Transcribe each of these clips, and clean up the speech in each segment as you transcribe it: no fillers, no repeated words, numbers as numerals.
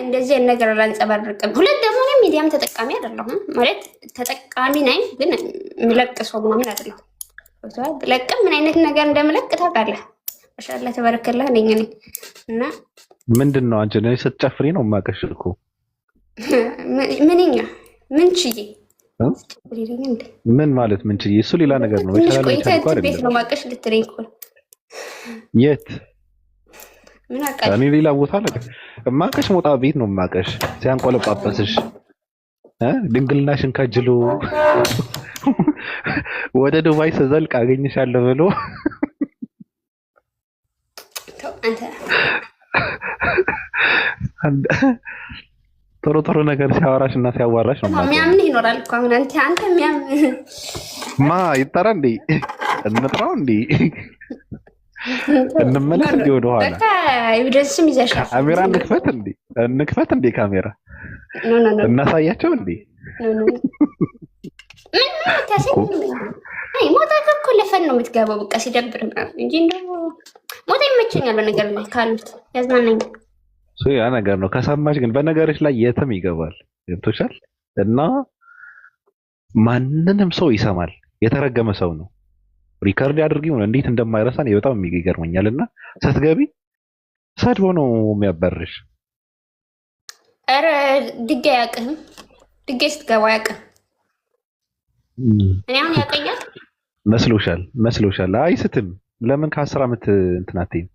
እንደዚህ ነገር አላንጸባርቅም። ሁለት ደግሞ እኔ ሚዲያም ተጠቃሚ አይደለሁም። ማለት ተጠቃሚ ነኝ ግን የምለቅ ሰው ምናምን አይደለሁም። ብለቅም ምን አይነት ነገር እንደምለቅ ታውቃለህ። ማሻአላህ ተባረከላህ ነኝ እኔ እና ምንድን ነው አንቺ እኔ ስትጨፍሪ ነው የማውቅሽ እኮ። ምንኛ ምን ችዬ ምን ማለት ምን ችዬ? እሱ ሌላ ነገር ነው። ትንሽ ቆይተህ እንትን ቤት ነው የማውቅሽ ልትለኝ እኮ ነው። የት ምን አውቃለሁ እኔ ሌላ ቦታ አለ የማውቅሽ፣ ሞጣ ቤት ነው የማውቅሽ። ሲያንቆለጳጰስሽ ድንግልናሽን ከጅሎ ወደ ዱባይ ስዘልቅ አገኝሻለሁ ብሎ ጥሩ ጥሩ ነገር ሲያወራሽ እና ሲያዋራሽ ነው የሚያምን ይኖራል እኮ አሁን አንተ አንተ የሚያምን ማ ይጠራ እንዴ? እንጥራው እንዴ? እንመለስ እንዴ? ወደኋላ በቃ evidence ም ይዘሻል። ካሜራ እንክፈት እንዴ? እንክፈት እንዴ? ካሜራ እናሳያቸው እንዴ? ምን ምን ሞጣ እኮ ለ fun ነው የምትገባው። በቃ ሲደብር እንጂ እንደው ሞጣ ይመቸኛል። በነገር ላይ ካሉት ያዝናናኛል። ያ ነገር ነው። ከሰማሽ ግን በነገርሽ ላይ የትም ይገባል። ገብቶሻል? እና ማንንም ሰው ይሰማል። የተረገመ ሰው ነው። record አድርጊ ሆነ እንዴት እንደማይረሳን በጣም ይገርመኛል። እና ስትገቢ ሰድቦ ነው የሚያበርሽ። ኧረ ድጋይ አያውቅህም። ድጋይ ስትገባ አያውቅህም። እኔ አሁን ያውቀኛል መስሎሻል? መስሎሻል? አይስትም። ለምን ከ10 ዓመት እንትን አትይም?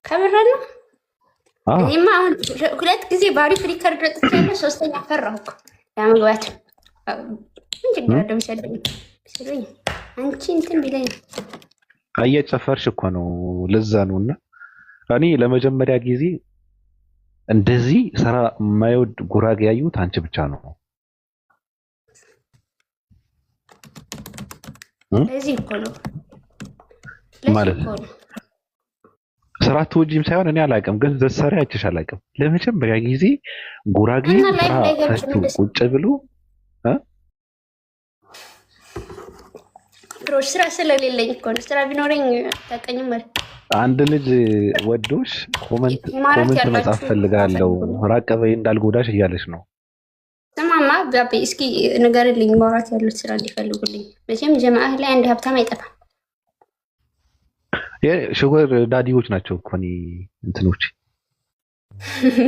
ከምር ነው። እኔማ አሁን ሁለት ጊዜ ባሪፍ record ወጥቻለሁ። ሶስተኛ ፈራሁ እኮ ለመግባት። ምን ችግር አለው? ቢሰድበኝ ቢሰድበኝ አንቺ እንትን ቢለኝ እየጨፈርሽ እኮ ነው። ለዛ ነው። እና እኔ ለመጀመሪያ ጊዜ እንደዚህ ስራ የማይወድ ጉራጌ ያዩት አንቺ ብቻ ነው። ለዚህ እኮ ነው ማለት ስራ ትወጂም ሳይሆን እኔ አላውቅም፣ ግን ዘሰሪ አይቼሽ አላውቅም። ለመጀመሪያ ጊዜ ጉራጌ ስራ ፈቶ ቁጭ ብሎ ስራ ስለሌለኝ እኮ ነው። ስራ ቢኖረኝ ታውቀኝም ማለት አንድ ልጅ ወዶሽ comment comment መጻፍ ፈልጋለሁ ራቅ በይ እንዳልጎዳሽ እያለች ነው። ስማማ ጋቢ እስኪ ንገርልኝ፣ ማውራት ያሉት ስራ እንዲፈልጉልኝ። መቼም ጀማአህ ላይ አንድ ሀብታም አይጠፋም። sugar daddy ዎች ናቸው እኮ እኔ እንትኖች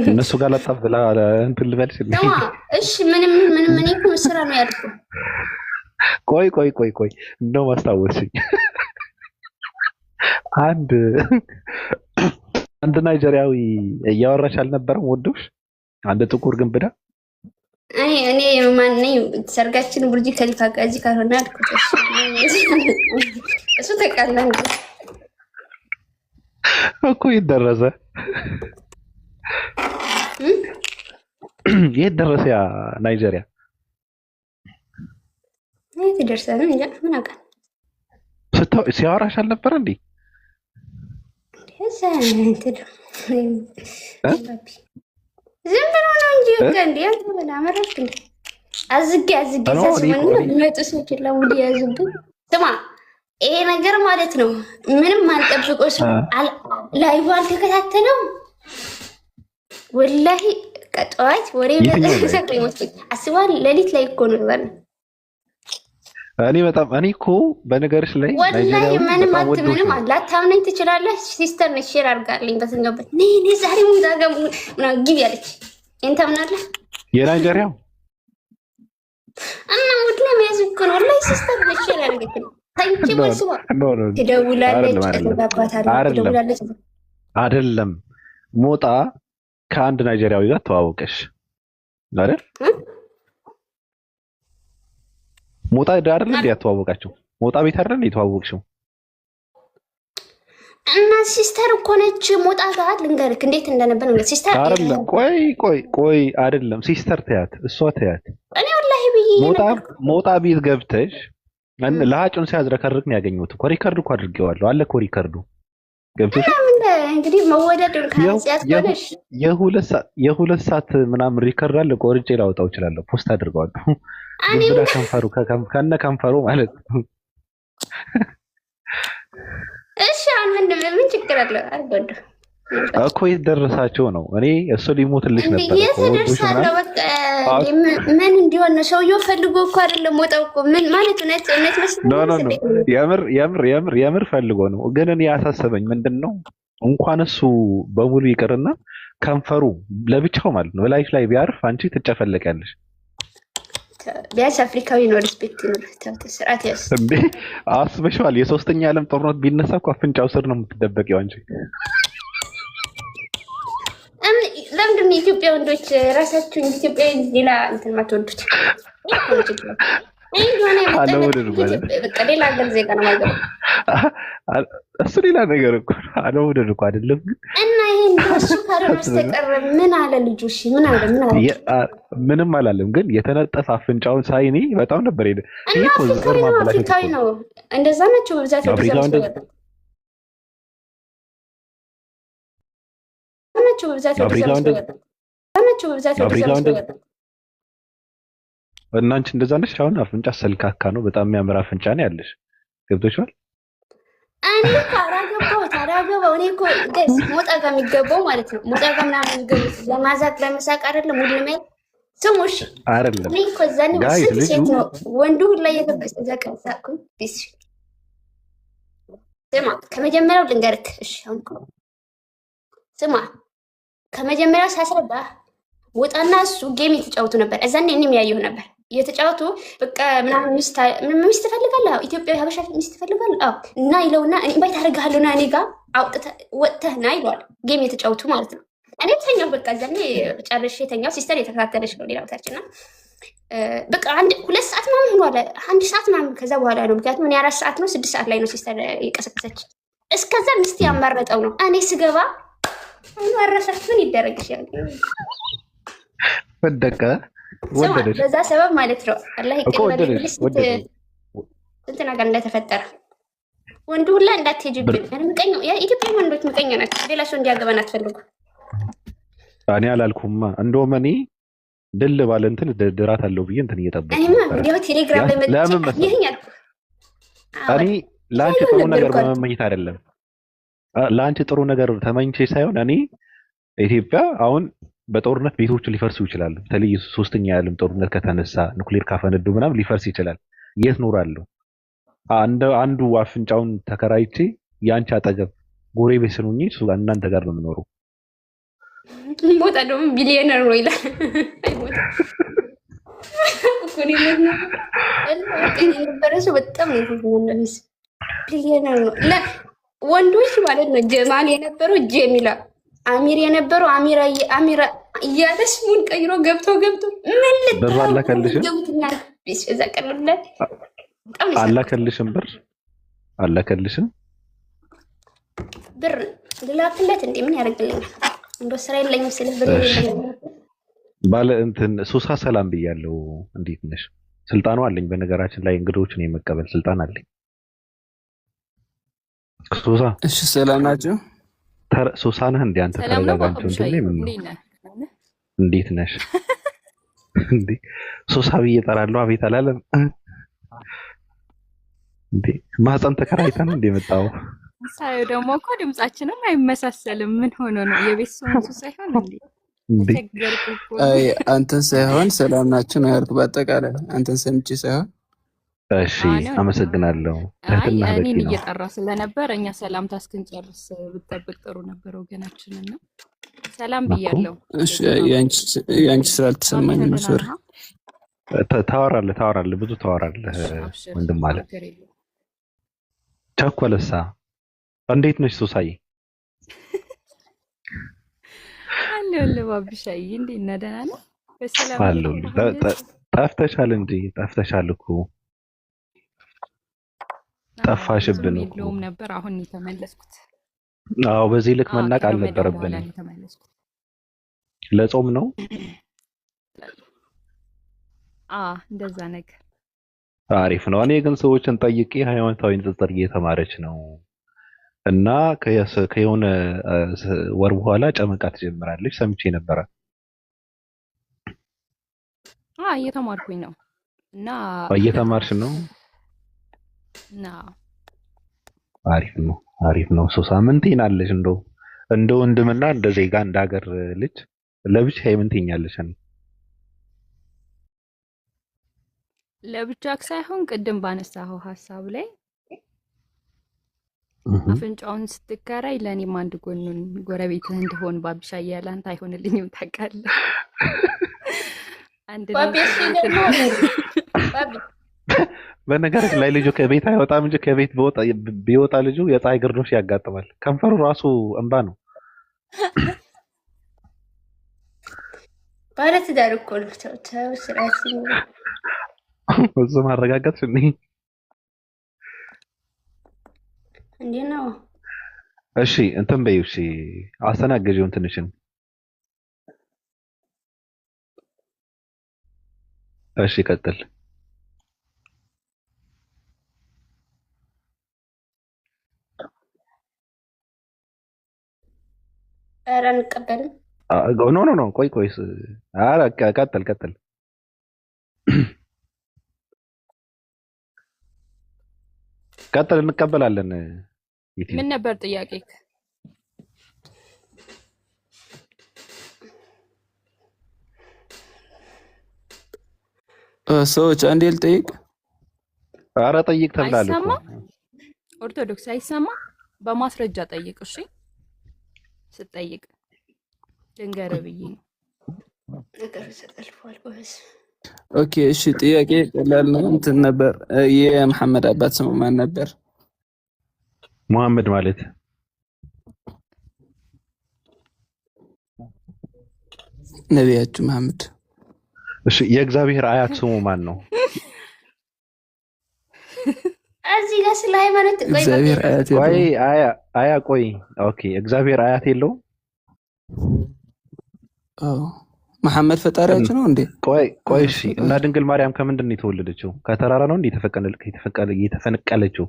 እነሱ ጋር ላጣፍ ብላ እንትን ልበልሽ። እሺ ምንም ምንም እኔ እኮ ስራ ነው ያልኩህ። ቆይ ቆይ ቆይ ቆይ እንደውም አስታወስኝ። አንድ አንድ ናይጀሪያዊ እያወራሽ አልነበረም? ወዶሽ አንድ ጥቁር ግንብዳ እኔ እኔ ማን ነኝ? ሰርጋችን ቡርጂ ከሊፋ ጋር እዚህ ካልሆነ አልኩት። እሱ ተቃላ እኮ የት ደረሰ? የት ደረሰ? ያ ናይጀሪያ የት ደርሰህ? እንጃ ምን አውቃለሁ። ሲያወራሽ አልነበረ እንዴ? ዝም ብሎ ነው እንጂ እንዴ አመረርክ እንዴ? አዝጌ አዝጌ የሚመጡ ሰዎች ለሙድ ያዙብን። ስማ ይሄ ነገር ማለት ነው ምንም አልጠብቆ ሰው live አልተከታተለው ወላሂ ጠዋት ወሬ አስበዋል። ሌሊት ላይ እኮ ነው እኔ በጣም እኔ እኮ በነገርሽ ላይ ወላሂ ምንም አትምንም ላታምነኝ ትችላለህ። sister ነች share አድርጋለኝ በተኛበት ነይ ነይ ዛሬ ሙዛ ጋር ምናምን ግቢ አለች። ይሄን ታምናለህ? የናይጄሪያው እና mood ላይ መያዝ እኮ ነው። ወላሂ sister ነች share አድርገች ታንቺ ወስዋ ትደውላለች፣ ትጋባታለች፣ ትደውላለች። አይደለም ሞጣ ከአንድ ናይጄሪያዊ ጋር ተዋወቀሽ አይደል? ሞጣ አይደል እንዴ ያተዋወቃቸው? ሞጣ ቤት አይደል እንዴ የተዋወቅሽው? እና sister እኮ ነች ሞጣ ጋር ልንገርክ እንዴት እንደነበር ነው። sister አይደለም፣ ቆይ ቆይ ቆይ፣ አይደለም sister ተያት፣ እሷ ተያት። እኔ ወላሂ ብዬ ሞጣ ሞጣ ቤት ገብተሽ ለሀጩን ሲያዝረከርክ ነው ያገኘሁት እኮ። record እኮ አድርጌዋለሁ አለ እኮ record ኡ። ገብቶሽ እንግዲህ መወደድ ከኃጢአት ሆነሽ የ2 ሰዓት ምናምን record አለ። ቆርጬ ላወጣው እችላለሁ፣ post አድርገዋለሁ። ግብዳ ከንፈሩ ከነ ከንፈሩ ማለት ነው። እሺ አሁን ምን ችግር አለው? አልወደው እኮ የት ደረሳቸው ነው? እኔ እሱ ሊሞትልሽ እንዴ ነበር የት እኮ ወዶሽ እደርሳለሁ? ምናምን። በቃ እንዴ ምን እንዲሆን ነው? ሰውየው ፈልጎ እኮ አይደለም ወጣው እኮ ምን ማለት እውነት እውነት no መስሎኝ no no የምር የምር የምር የምር ፈልጎ ነው። ግን እኔ ያሳሰበኝ ምንድን ነው እንኳን እሱ በሙሉ ይቅርና ከንፈሩ ለብቻው ማለት ነው ላይፍ ላይ ቢያርፍ አንቺ ትጨፈለቂያለሽ። ቢያንስ አፍሪካዊ ነው፣ respect ይኖር፣ ተው ስርዓት ያዝ። እንዴ አስበሽዋል? የሶስተኛ ዓለም ጦርነት ቢነሳ እኮ አፍንጫው ስር ነው የምትደበቂው አንቺ። ለምንድን ነው የኢትዮጵያ ወንዶች ራሳችሁን ኢትዮጵያ ሌላ እንትን ማትወዱት? ይሄ እኮ ነው ችግሩ። እኔ እንደሆነ አለመውደድ እኮ አይደል? በቃ ሌላ ሀገር ዜጋ ነው የማገባው። እሱ ሌላ ነገር እኮ አለመውደድ እኮ አይደለም። ግን እና ይሄ እንደው እሱ ካልሆነ በስተቀር ምን አለ ልጁ? እሺ ምን አለ? ምን አለ? ምንም አላለም። ግን የተነጠፈ አፍንጫውን ሳይ እኔ በጣም ነበር ሄደ። እና ይሄ እኮ ዘር አፍሪካዊ ነው፣ ማበላሸት አፍሪካዊ እኮ ነው። ነው። እንደዛ ናቸው በብዛት ወደዛ አፍሪካዊ እንደዛ ናቸው በብዛት ወደዛ አፍሪካዊ እንደዛ ናቸው በብዛት ወደዛ አፍሪካዊ እንደዛ እና አንቺ እንደዛ ነሽ። አሁን አፍንጫ ሰልካካ ነው። በጣም የሚያምር አፍንጫ ነው ያለሽ። ገብቶሻል? እኔ እኮ አላገባሁት አላገባው። እኔ እኮ guys ሞጣ ጋር የሚገባው ማለት ነው ሞጣ ጋር ምናምን የሚገቡት ለማዛቅ ለመሳቅ አይደለም። ሁሉ ላይ ስሙ እሺ። አይደለም እኔ እኮ እዛኔ guys ስንት ልጁ ሴት ነው ወንዱ ሁላ እየገባ እዛ ቀን ሳቅኩኝ። ስማ ከመጀመሪያው ልንገርክ እሺ። አሁን እኮ ስማ ከመጀመሪያው ሳስረዳ ሞጣና እሱ game የተጫወቱ ነበር። እዛኔ እኔም ያየሁ ነበር እየተጫወቱ በቃ ምናምን ሚስት ሚስት ትፈልጋለህ? ኢትዮጵያዊ ሀበሻ ሚስት ትፈልጋለህ? አዎ እና ይለውና እኔ invite አደርግሃለሁ ና እኔ ጋር አውጥተህ ወጥተህ ና ይለዋል። game የተጫወቱ ማለት ነው። እኔ ተኛሁ በቃ እዛኔ ጨርሼ ተኛሁ። sister የተከታተለች ነው ሌላ ቦታችን እና በቃ 1-2 ሰዓት ምናምን ሆኗል። 1 ሰዓት ምናምን ከዛ በኋላ ነው። ምክንያቱም እኔ 4 ሰዓት ነው 6 ሰዓት ላይ ነው sister የቀሰቀሰች። እስከዛ ሚስት ያማረጠው ነው። እኔ ስገባ አረሳት ምን ይደረግ ይችላል? ወደቀ ወደደች በዛ ሰበብ ማለት ነው። አላህ እኮ ይቅር ወደደች ወደደች። ስንት ነገር እንደተፈጠረ ወንዱ ሁላ እንዳትሄጂብን። ምቀኛ የኢትዮጵያ ወንዶች ምቀኛ ናቸው። ሌላ ሰው እንዲያገባን አትፈልጉ። እኔ አላልኩማ። እንደውም እኔ ድል ባለ እንትን ድራት አለው ብዬ እንትን እየጠበቅኩ እኔማ ነበረ። ወዲያው ቴሌግራም ላይ መጥቼ ለምን መሰለህ? ይህን ያልኩ እኔ ለአንቺ ጥሩ ነገር በመመኘት አይደለም፣ ለአንቺ ጥሩ ነገር ተመኝቼ ሳይሆን እኔ ኢትዮጵያ አሁን በጦርነት ቤቶች ሊፈርሱ ይችላሉ። በተለይ ሶስተኛ የዓለም ጦርነት ከተነሳ ኑክሌር ካፈነዱ ምናምን ሊፈርስ ይችላል። የት ኖራለሁ? አንዱ አፍንጫውን ተከራይቼ የአንቺ አጠገብ ጎረቤት ስሉኝ እሱ ጋር እናንተ ጋር ነው የምኖረው። ሞጣ ደግሞ ቢሊዮነር ነው ይላል። የነበረ ሰው በጣም ነው ቢሊዮነር ነው። ወንዶች ማለት ነው። ጀማል የነበረው ጀሚላ፣ አሚር የነበረው አሚራ አሚራ እያለ ስሙን ቀይሮ ገብቶ ገብቶ ምን ብር አላከልሽም? እዛ ቀን አላከልሽም? ብር አላከልሽም? ብር ልላክለት እንዴ? ምን ያደርግልኛል? እንደው ስራ የለኝም ስልህ ብር የለኝም። ባለ እንትን ሱሳ ሰላም ብያለሁ። እንዴት ነሽ? ስልጣኑ አለኝ። በነገራችን ላይ እንግዶችን የመቀበል ስልጣን አለኝ። ሱሳ እሺ፣ ሰላም ናቸው። ሱሳ ነህ እንዴ አንተ? ሰላም ነው ተረጋጋ እንጂ ባቡሻዬ፣ ወንድሜ። ምን ነው እንዴት ነህ? እንዴት ነሽ? እንዴ ሱሳ ብዬ እጠራለሁ አቤት አላለም እንዴ? ማህፀን ተከራይታ ነው እንዴ የመጣው? ሳየው ደግሞ እኮ ድምጻችንም አይመሳሰልም። ምን ሆኖ ነው? የቤት ሰው እሱ ሳይሆን እንዴ? እንዴ ተቸገርኩ እኮ። አይ አንተን ሳይሆን ሰላም ናቸው ነው ያልኩህ። በአጠቃላይ አንተን ሰምቼ ሳይሆን እሺ፣ ነው። አመሰግናለሁ። አይ ትህትና በቂ እኔን ነው። እየጠራ ስለነበር እኛ ሰላምታ እስክንጨርስ ብጠብቅ ጥሩ ነበር ወገናችንና። ሰላም እኮ ብያለሁ። እሺ፣ የአንቺ ስላልተሰማኝ ነው። sorry። ታወራለህ ታወራለህ፣ ብዙ ታወራለህ አብሽር፣ ወንድም አለ። ችግር የለውም። ቸኮለሳ እንዴት ነሽ ሱሳዬ? አለሁልህ ባብሻዬ፣ እንዴት ነህ? ደህና ነህ? በሰላም አለሁልህ። ጠፍተሻል እንጂ ጠፍተሻል እኮ ጠፋሽብን ብዙም እኮ። የለውም ነበር። አሁን ነው የተመለስኩት። አዎ በዚህ ልክ አዎ መናቅ ከረመዳን በኋላ አልነበረብንም። ነው የተመለስኩት። ለጾም ነው። እንደዛ ነገር አሪፍ ነው። እኔ ግን ሰዎችን ጠይቄ ሃይማኖታዊ ንጽጽር እየተማረች ነው እና ከየሆነ ወር በኋላ ጨመቃ ትጀምራለች ሰምቼ ነበረ። እየተማርኩኝ ነው እና እየተማርሽ ነው? እና አሪፍ ነው አሪፍ ነው። ሱሳ ምን ትይናለሽ? እንደው እንደ ወንድምና እንደ ዜጋ እንደ ሀገር ልጅ ለብቻ ምን ትይኛለሽ? እኔ ለብቻክ ሳይሆን ቅድም ባነሳኸው ሀሳብ ላይ አፍንጫውን ስትከራይ ለእኔም አንድ ጎኑን ጎረቤትህ እንደሆን ባብሻ እያለ አንተ አይሆንልኝም ታውቃለህ። አንድ ባቢ ነው እሱ ደግሞ ባቢ በነገርህ ላይ ልጁ ከቤት አይወጣም እንጂ ከቤት ቢወጣ ልጁ የፀሐይ ግርዶሽ ያጋጥማል። ከንፈሩ ራሱ እንባ ነው። ባለትዳር እኮ ነው። ተው ተው፣ ስርዓት ሲኖር እሱ ማረጋገጥሽ እንዴ? እንዴ ነው። እሺ እንትን በይው። እሺ አስተናግጂውን ትንሽን። እሺ ቀጥል። ኧረ አንቀበልም። No no no፣ ቆይ ቆይ፣ ኧረ ቀጥል ቀጥል ቀጥል፣ እንቀበላለን። ዩቲዩብ ምን ነበር ጥያቄክ? ሰዎች አንዴ ልጠይቅ። ኧረ ጠይቅ ተብላል እኮ። አይሰማ ኦርቶዶክስ አይሰማ። በማስረጃ ጠይቅ። እሺ ስትጠይቅ ልንገርህ ብዬ ነው። ነገሩ ተጠልፏል። ጎበዝ Okay እሺ፣ ጥያቄ ቀላል ነው። እንትን ነበር የመሐመድ አባት ስሙ ማን ነበር? መሐመድ ማለት ነቢያችሁ መሐመድ። እሺ፣ የእግዚአብሔር አያት ስሙ ማን ነው? እዚህ ጋር ስለ ሃይማኖት ቆይ ባቢ እግዚአብሔር አያት ቆይ የለውም። አያ አያ ቆይ፣ okay፣ እግዚአብሔር አያት የለውም። አዎ መሐመድ ፈጣሪያችሁ ነው እንዴ? ቆይ ቆይ፣ እሺ። እና ፈጣሪ ድንግል ማርያም ከምንድን ነው የተወለደችው? ከተራራ ነው እንዴ የተፈነቀለችው?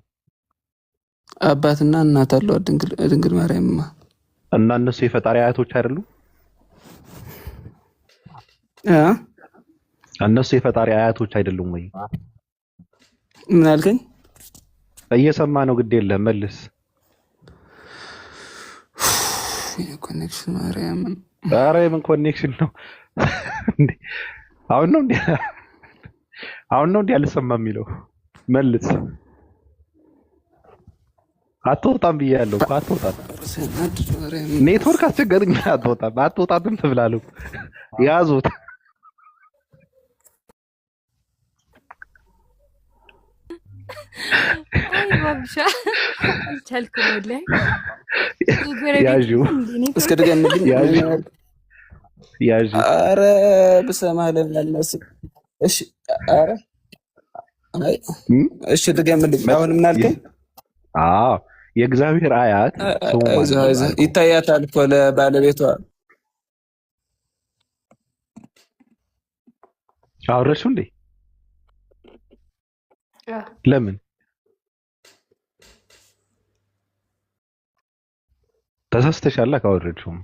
አባትና እናት አለው ድንግል ማርያምማ። እና እነሱ የፈጣሪ አያቶች አይደሉም? እ? እነሱ የፈጣሪ አያቶች አይደሉም ወይ? ምን አልከኝ? እየሰማ ነው። ግድ የለህም መልስ። Connection ማርያምን። ኧረ የምን connection ነው እንዴ? አሁን ነው እንዴ? አሁን ነው እንዴ አልሰማ የሚለው? መልስ። አትወጣም ብያለሁ እኮ አትወጣም። ሲያናድድ ማርያምን። ኔትወርክ አስቸገረኝ። አትወጣም አትወጣም ትብላለሁ። ያዙት። አይ ባብሻ አልቻልኩም። ወላሂ የጎረቤት ያዡ እንዴ እስከ ኔትወርክ ድገምልኝ። ያዡ ምን ያህል? ያዡ። አረ ብሰማህ ለምን አልመስል? እሺ አረ አይ፣ እም? እሺ ድገምልኝ። አሁን ምን አልከኝ? አዎ የእግዚአብሔር አያት ስሙ ማን አይዞህ ነው አይዞህ፣ አልኩህ። ይታያታል እኮ ለባለቤቷ። አወረድሽው እንዴ? አዎ። ለምን ተሳስተሻላ? ካወረድሽውም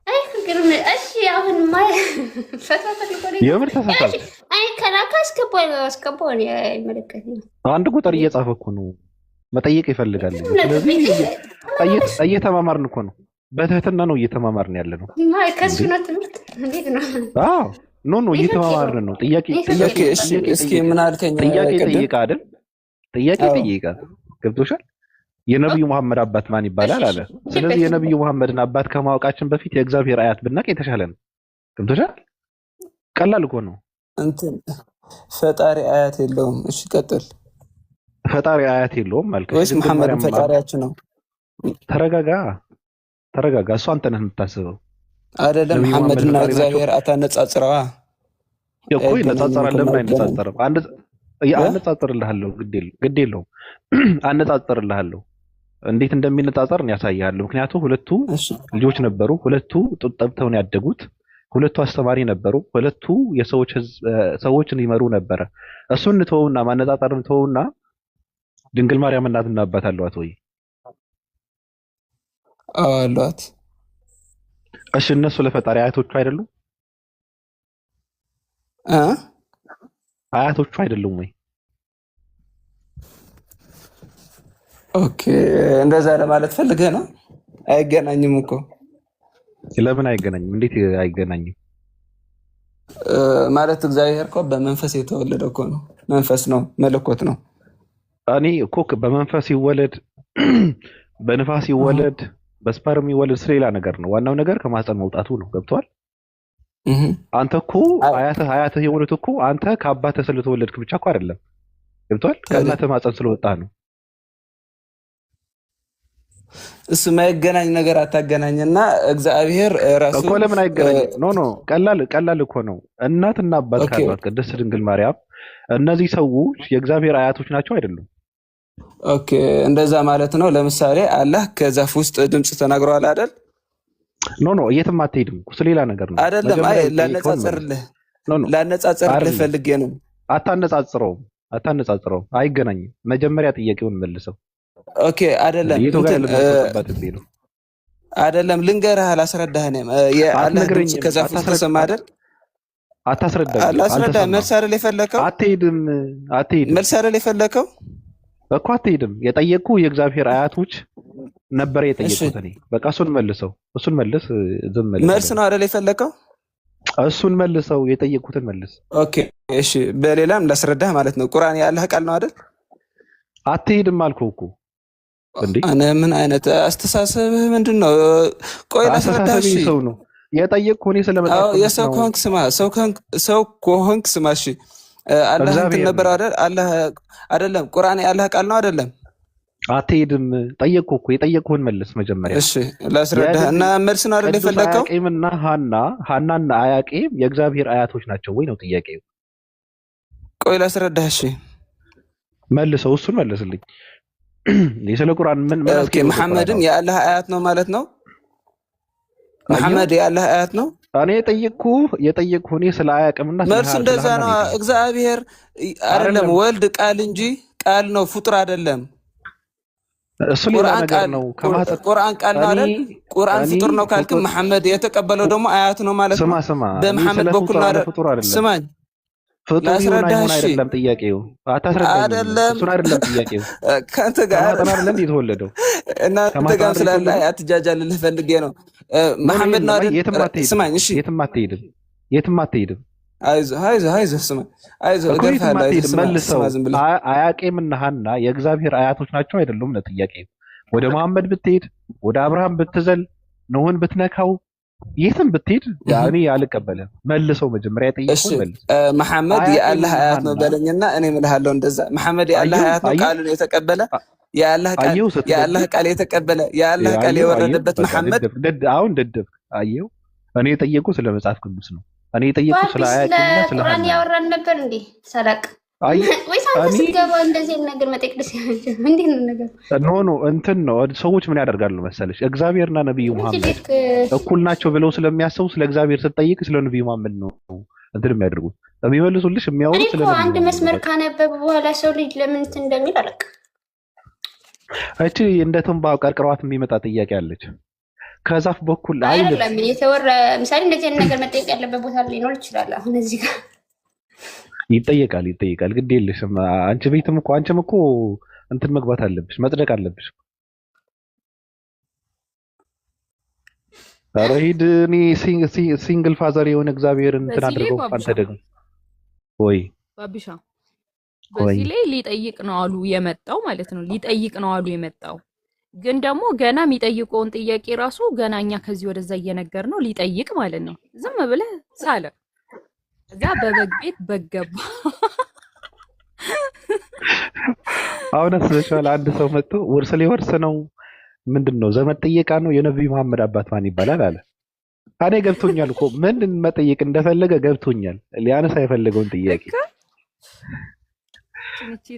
አይ ግርም። እሺ አሁን ማ ፈታ ፈልጎ ነው። የምር እሺ ተሳሳት። አይ ከላካ አስገባው አስገባው ነው አይመለከተኝም። አንድ ቁጥር እየጻፈ እኮ ነው መጠየቅ ይፈልጋል። ምንም ነገር ስለዚህ ተመላለስ እየተማማርን እኮ ነው። በትህትና ነው እየተማማርን ያለ ነው ከሱ እንዴ። ነው ትምህርት። እንዴት ነው አዎ no no ኔትወርክ የለውም፣ እየተማማርን ነው። ጥያቄ ኔትወርክ ጥያቄ Okay የለውም። እሺ፣ ጥያቄ እስኪ ጠይቀ ምን አልከኝ ጥያቄ ቅድም? ጠይቀ አይደል? ጥያቄ አዎ ጠይቀ ገብቶሻል? የነብዩ መሐመድ አባት ማን እሺ ይባላል እሺ አለ። ስለዚህ ሂድበት የነብዩ መሐመድን አባት ከማወቃችን በፊት የእግዚአብሔር አያት ብናቅ የተሻለ ነው። ገብቶሻል? ቀላል እኮ ነው። እንትን ፈጣሪ አያት የለውም። እሺ ቀጥል። ፈጣሪ አያት የለውም አልክ። እሺ ወይስ ድንግል መሐመድን ማርያም ፈጣሪያችሁ ነው ተረጋጋ፣ ተረጋጋ። እሱ አንተ ነህ የምታስበው። አይደለም? ነብዩ መሐመድ መሐመድና ፈጣሪ ናቸው እግዚአብሔር አታነጻጽረዋ። እኮ አይገናኝም ይነጻጸራል። እኮ ለምን ማይገናኝ አይነጻጸርም? እ? አነጻጽርልሃለሁ። ግድ የለውም። አነጻጽርልሃለሁ። እንዴት እንደሚነጻጸር እኔ ያሳይሃለሁ። ምክንያቱም ሁለቱ እሺ ልጆች ነበሩ። ሁለቱ ጡት ጠብተው ነው ያደጉት። ሁለቱ አስተማሪ ነበሩ። ሁለቱ የሰዎች ሰዎችን ይመሩ ነበረ። እሱን እንተወውና ማነጻጸር እንተወውና ድንግል ማርያም እናትና አባት አሏት ወይ? አዎ አሏት። እሺ እነሱ ለፈጣሪ አያቶቹ አይደሉም? እ? አያቶቹ አይደሉም ወይ? Okay እንደዛ ለማለት ፈልገህ ነው? አይገናኝም እኮ። ለምን አይገናኝም? እንዴት አይገናኝም? ማለት እግዚአብሔር እኮ በመንፈስ የተወለደ እኮ ነው። መንፈስ ነው፣ መለኮት ነው። እኔ እኮ በመንፈስ ይወለድ በንፋስ ይወለድ በ sperm ይወለድ ስለሌላ ነገር ነው። ዋናው ነገር ከማህፀን መውጣቱ ነው። ገብቷል? አንተ እኮ አያትህ አያትህ የሆኑት እኮ አንተ ከአባትህ ስለተወለድክ ብቻ እኮ አይደለም። ገብቷል? ከእናትህ ማህፀን ስለወጣህ ነው። እሱ የማይገናኝ ነገር አታገናኝና እግዚአብሔር ራሱ እኮ ለምን አይገናኝም? No no፣ ቀላል ቀላል እኮ ነው። እናትና አባት ካሏት ቅድስት ድንግል ማርያም እነዚህ ሰዎች የእግዚአብሔር አያቶች ናቸው አይደሉም? Okay፣ እንደዛ ማለት ነው። ለምሳሌ አላህ ከዛፍ ውስጥ ድምፅ ተናግረዋል አይደል? No no፣ የትም አትሄድም። ስለሌላ ነገር ነው አይደለም። አይ ላነጻጽርልህ ላነጻጽርልህ ፈልጌ ነው። አታነጻጽረውም፣ አታነጻጽረውም፣ አይገናኝም። መጀመሪያ ጥያቄውን መልሰው። Okay፣ አይደለም አይደለም፣ ልንገርህ፣ አላስረዳህ። እኔም የአላህ ድምፅ ከዛፍ ውስጥ ተሰማ አይደል? አታስረዳኝ። አላስረዳህ። መልስ አይደል የፈለከው? አትሄድም፣ አትሄድም። መልስ አይደል የፈለከው እኮ አትሄድም። የጠየቅኩ የእግዚአብሔር አያቶች ነበር የጠየቁት። እኔ በቃ እሱን መልሰው፣ እሱን መልስ። ዝም መልስ ነው አይደል የፈለከው? እሱን መልሰው፣ የጠየቁትን መልስ። Okay እሺ፣ በሌላም ላስረዳህ ማለት ነው። ቁርአን የአላህ ቃል ነው አይደል? አትሄድም አልኩህ እኮ። እንዴ እኔ ምን አይነት አስተሳሰብህ ምንድን ነው? ቆይ ላስረዳህ። እሺ ሰው ነው የጠየቅኩህ እኔ ስለመጣሁ። የሰው ከሆንክ ስማ፣ ሰው ከሆንክ ስማ። እሺ አላህ እንትን ነበር አይደል? አላህ አይደለም። ቁርአን የአላህ ቃል ነው አይደለም? አትሄድም። ጠየቅኩህ እኮ፣ የጠየቅኩህን መልስ መጀመሪያ። እሺ ላስረዳህ እና መልስ ነው አይደል የፈለከው? አያቄምና ሀና ሀናና አያቄም የእግዚአብሔር አያቶች ናቸው ወይ ነው ጥያቄው። ቆይ ላስረዳህ። እሺ መልሰው፣ እሱን መልስልኝ። ስለ ቁርአን ምን ምን? Okay፣ መሐመድም የአላህ አያት ነው ማለት ነው። መሐመድ የአላህ አያት ነው። እኔ የጠየቅኩህ እኔ ስለ አያቅምና መልሱ እንደዛ ነው። እግዚአብሔር አይደለም ወልድ ቃል እንጂ ቃል ነው፣ ፍጡር አይደለም። እሱ ሌላ ነገር ነው። ቁርአን ቃል ነው አይደል? ቁርአን ፍጡር ነው ካልክ መሐመድ የተቀበለው ደግሞ አያት ነው ማለት ነው። ስማ ስማ፣ በመሐመድ በኩል ነው አይደል? ስማኝ ፍጡር ይሁን አይሁን አይደለም ጥያቄው። አታስረዳኝ። አይደለም እሱን አይደለም ጥያቄው። ከአንተ ጋር አይደለም የተወለደው እናንተ ጋርም ስላለ አትጃጃልልህ ፈልጌ ነው። መሐመድ ነው አይደል? ስማኝ እሺ፣ የትም አትሄድም፣ የትም አትሄድም። አይዞህ አይዞህ አይዞህ፣ ስማ አይዞህ፣ እገርፍሃለሁ። አይዞህ መልሰው። አያቄምና ሐና የእግዚአብሔር አያቶች ናቸው አይደሉም ነው ጥያቄው። ወደ መሐመድ ብትሄድ፣ ወደ አብርሃም ብትዘል፣ ኖህን ብትነካው፣ የትም ብትሄድ እኔ አልቀበልም። መልሰው መጀመሪያ የጠየቅኩህን መልስ። መሐመድ የአላህ አያት ነው በለኝና እኔ እምልሃለሁ። እንደዛ መሐመድ የአላህ አያት ነው፣ ቃሉን የተቀበለ የአላህ ቃል የአላህ ቃል የተቀበለ የአላህ ቃል የወረደበት መሐመድ። አሁን ደደብ አየው። እኔ የጠየቅኩህ ስለ መጽሐፍ ቅዱስ ነው። እኔ የጠየቅኩህ ስለ አያቄምና ስለ ቁርአን ያወራን ነበር እንዴ? ሰላቅ ወይስ አንተ ስትገባ እንደዚህ ነገር መጠየቅ ደስ ይላል? እንዴት ነው ነገር? No no፣ እንትን ነው። ሰዎች ምን ያደርጋሉ መሰለሽ፣ እግዚአብሔርና ነብዩ መሐመድ እኩል ናቸው ብለው ስለሚያስቡ ስለ እግዚአብሔር ስትጠይቅ ስለ ነብዩ መሐመድ ነው እንትን የሚያደርጉት የሚመልሱልሽ፣ የሚያወሩት ስለ ነብዩ። አንድ መስመር ካነበቡ በኋላ ሰው ልጅ ለምን እንትን እንደሚል አላውቅም። እቺ እንደ ትንባ ቀርቅሯት የሚመጣ ጥያቄ አለች። ከዛፍ በኩል አይደለም የተወራ። ምሳሌ እንደዚህ አይነት ነገር መጠየቅ ያለበት ቦታ ሊኖር ይችላል። አሁን እዚህ ጋር ይጠየቃል ይጠየቃል። ግድ የለሽም። አንቺ ቤትም እኮ አንቺም እኮ እንትን መግባት አለብሽ፣ መጽደቅ አለብሽ። ኧረ ሂድ። እኔ single father የሆነ እግዚአብሔርን እንትን አድርገው። አንተ ደግሞ ወይ ባቢሻ በዚህ ላይ ሊጠይቅ ነው አሉ የመጣው ማለት ነው። ሊጠይቅ ነው አሉ የመጣው፣ ግን ደግሞ ገና የሚጠይቀውን ጥያቄ ራሱ ገና እኛ ከዚህ ወደዛ እየነገር ነው ሊጠይቅ ማለት ነው። ዝም ብለህ ሳለ እዛ በበግ ቤት በግ ገባ። አሁን አስበሽዋል? አንድ ሰው መጥቶ ውርስ ሊወርስ ነው፣ ምንድን ነው ዘመድ ጥየቃ ነው፣ የነቢዩ መሐመድ አባት ማን ይባላል አለ። እኔ ገብቶኛል እኮ ምን መጠየቅ እንደፈለገ ገብቶኛል። ሊያነሳ የፈለገውን ጥያቄ።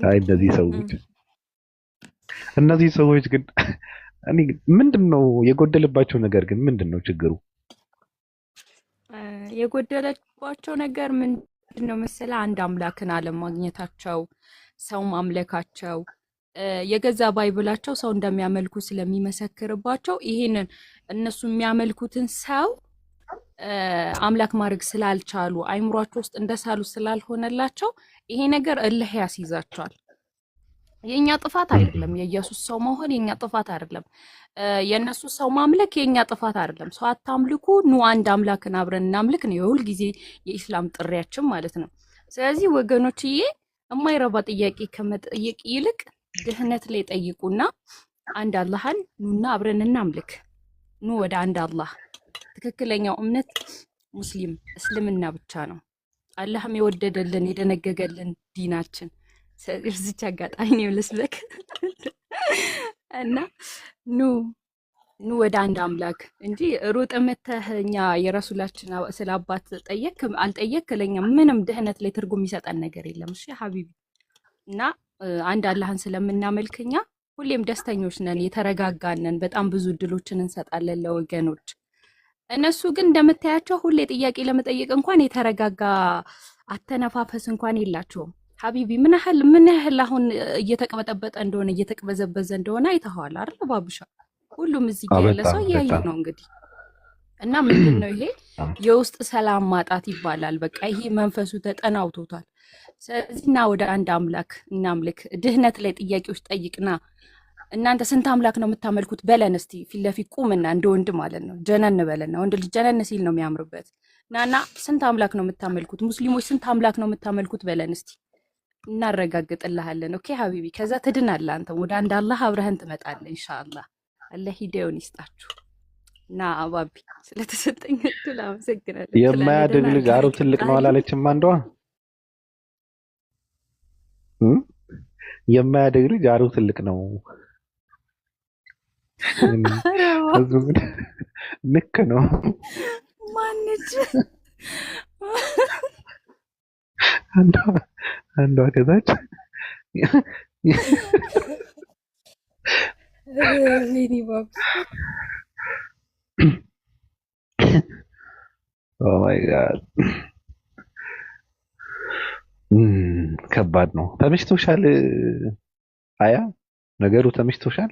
አይ እነዚህ ሰዎች ግን እኔ ምንድን ነው የጎደለባቸው ነገር ግን ምንድን ነው ችግሩ? የጎደለባቸው ነገር ምንድን ነው መሰለህ? አንድ አምላክን አለማግኘታቸው፣ ሰው ማምለካቸው፣ የገዛ Bible ኣቸው ሰው እንደሚያመልኩ ስለሚመሰክርባቸው ይሄንን እነሱ የሚያመልኩትን ሰው አምላክ ማድረግ ስላልቻሉ፣ አይምሯቸው ውስጥ እንደሳሉ ስላልሆነላቸው ይሄ ነገር እልህ ያስይዛቸዋል። የኛ ጥፋት አይደለም። የኢየሱስ ሰው መሆን የኛ ጥፋት አይደለም። የእነሱ ሰው ማምለክ የኛ ጥፋት አይደለም። ሰው አታምልኩ፣ ኑ አንድ አምላክን አብረን እናምልክ ነው የሁል ጊዜ የኢስላም ጥሪያችን ማለት ነው። ስለዚህ ወገኖችዬ የማይረባ ጥያቄ ከመጠየቅ ይልቅ ድህነት ላይ ጠይቁና አንድ አላህን ኑና አብረን እናምልክ። ኑ ወደ አንድ አላህ። ትክክለኛው እምነት ሙስሊም እስልምና ብቻ ነው። አላህም የወደደልን የደነገገልን ዲናችን። ስለዚህ በዚች አጋጣሚ እኔም ልስበክ እና ኑ ኑ ወደ አንድ አምላክ እንጂ ሩጥ መተህ እኛ የረሱላችን ስለ አባት ጠየክ አልጠየክ ለኛ ምንም ድህነት ላይ ትርጉም የሚሰጠን ነገር የለም። እሺ حبيبي እና አንድ አላህን ስለምናመልክ እኛ ሁሌም ደስተኞች ነን፣ የተረጋጋን ነን። በጣም ብዙ እድሎችን እንሰጣለን ለወገኖች። እነሱ ግን እንደምታያቸው ሁሌ ጥያቄ ለመጠየቅ እንኳን የተረጋጋ አተነፋፈስ እንኳን የላቸውም። حبيبي ምን ያህል አሁን እየተቅበጠበጠ እንደሆነ እየተቅበዘበዘ እንደሆነ አይተኸዋል አይደል ባቡሻ? ሁሉም እዚህ ጋ ያለ በጣም ሰው እያየ በጣም ነው እንግዲህ። እና ምንድን ነው ይሄ የውስጥ ሰላም ማጣት ይባላል። በቃ ይሄ መንፈሱ ተጠናውቶታል። ስለዚህ እና ወደ አንድ አምላክ እናምልክ። ድህነት ላይ ጥያቄዎች ጠይቅና እናንተ ስንት አምላክ ነው የምታመልኩት በለን እስቲ። ፊት ለፊት ቁምና እንደ ወንድ ማለት ነው ጀነን በለና። ወንድ ልጅ ጀነን ሲል ነው የሚያምርበት። ናና ስንት አምላክ ነው የምታመልኩት? ሙስሊሞች ስንት አምላክ ነው የምታመልኩት በለን እስቲ፣ እናረጋግጥልሃለን። Okay حبيبي፣ ከዛ ትድናለህ። አንተም ወደ አንድ አላህ አብረህን ትመጣለህ ኢንሻአላህ። አላህ ሂዳያውን ይስጣችሁ። እና አባቢ ስለተሰጠኝ እድል አመሰግናለሁ። ስለ የማያድግ ደህና ልጅ አረብ ትልቅ ነው አይ አላለችም አንዷ? እም? የማያድግ ልጅ አረብ ትልቅ ነው። ኧረ እሱ ግን ልክ ነው። ማነች? አንዷ አንዷ ከዛች ወይኔ ባቢ Oh my God ከባድ ነው። ተመችቶሻል? አያ ነገሩ ተመችቶሻል?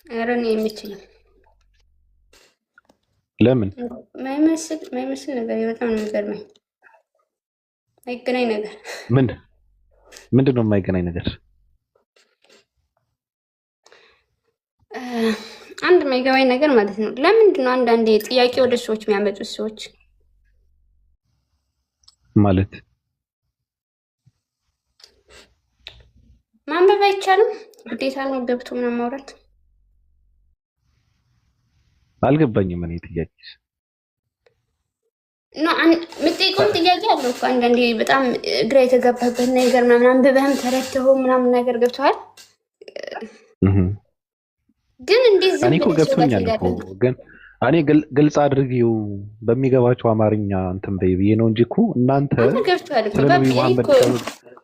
ኧረ እኔ አይመቸኝም። ለምን? ማይመስል ነገር በጣም ነው የሚገርመኝ። አይገናኝ ነገር። ምን ምንድን ነው የማይገናኝ ነገር? አንድ የማይገባኝ ነገር ማለት ነው፣ ለምንድን ነው አንዳንዴ ጥያቄ ወደ ሰዎች የሚያመጡት ሰዎች? ማለት ማንበብ አይቻልም? ግዴታ ነው ገብቶ ምናምን ማውራት? አልገባኝም። እኔ ጥያቄ No፣ የምጠይቀውም ጥያቄ አለው እኮ አንዳንዴ በጣም ግራ የተጋባበት ነገር ምናምን አንብበህም ተረድተኸው ምናምን ነገር ገብተዋል። ግን እንዴት ዝም እኔ እኮ ብለህ ሰው ጋር ገብቶኛል እኮ፣ ትሄዳለህ? ግን እኔ ግልጽ አድርጊው በሚገባቸው አማርኛ እንትን በይ ብዬ ነው እንጂ እኮ እናንተ አንተ ገብቶሃል እኮ ስለ ባቢ። ነቢዩ እኔ መሐመድ እኮ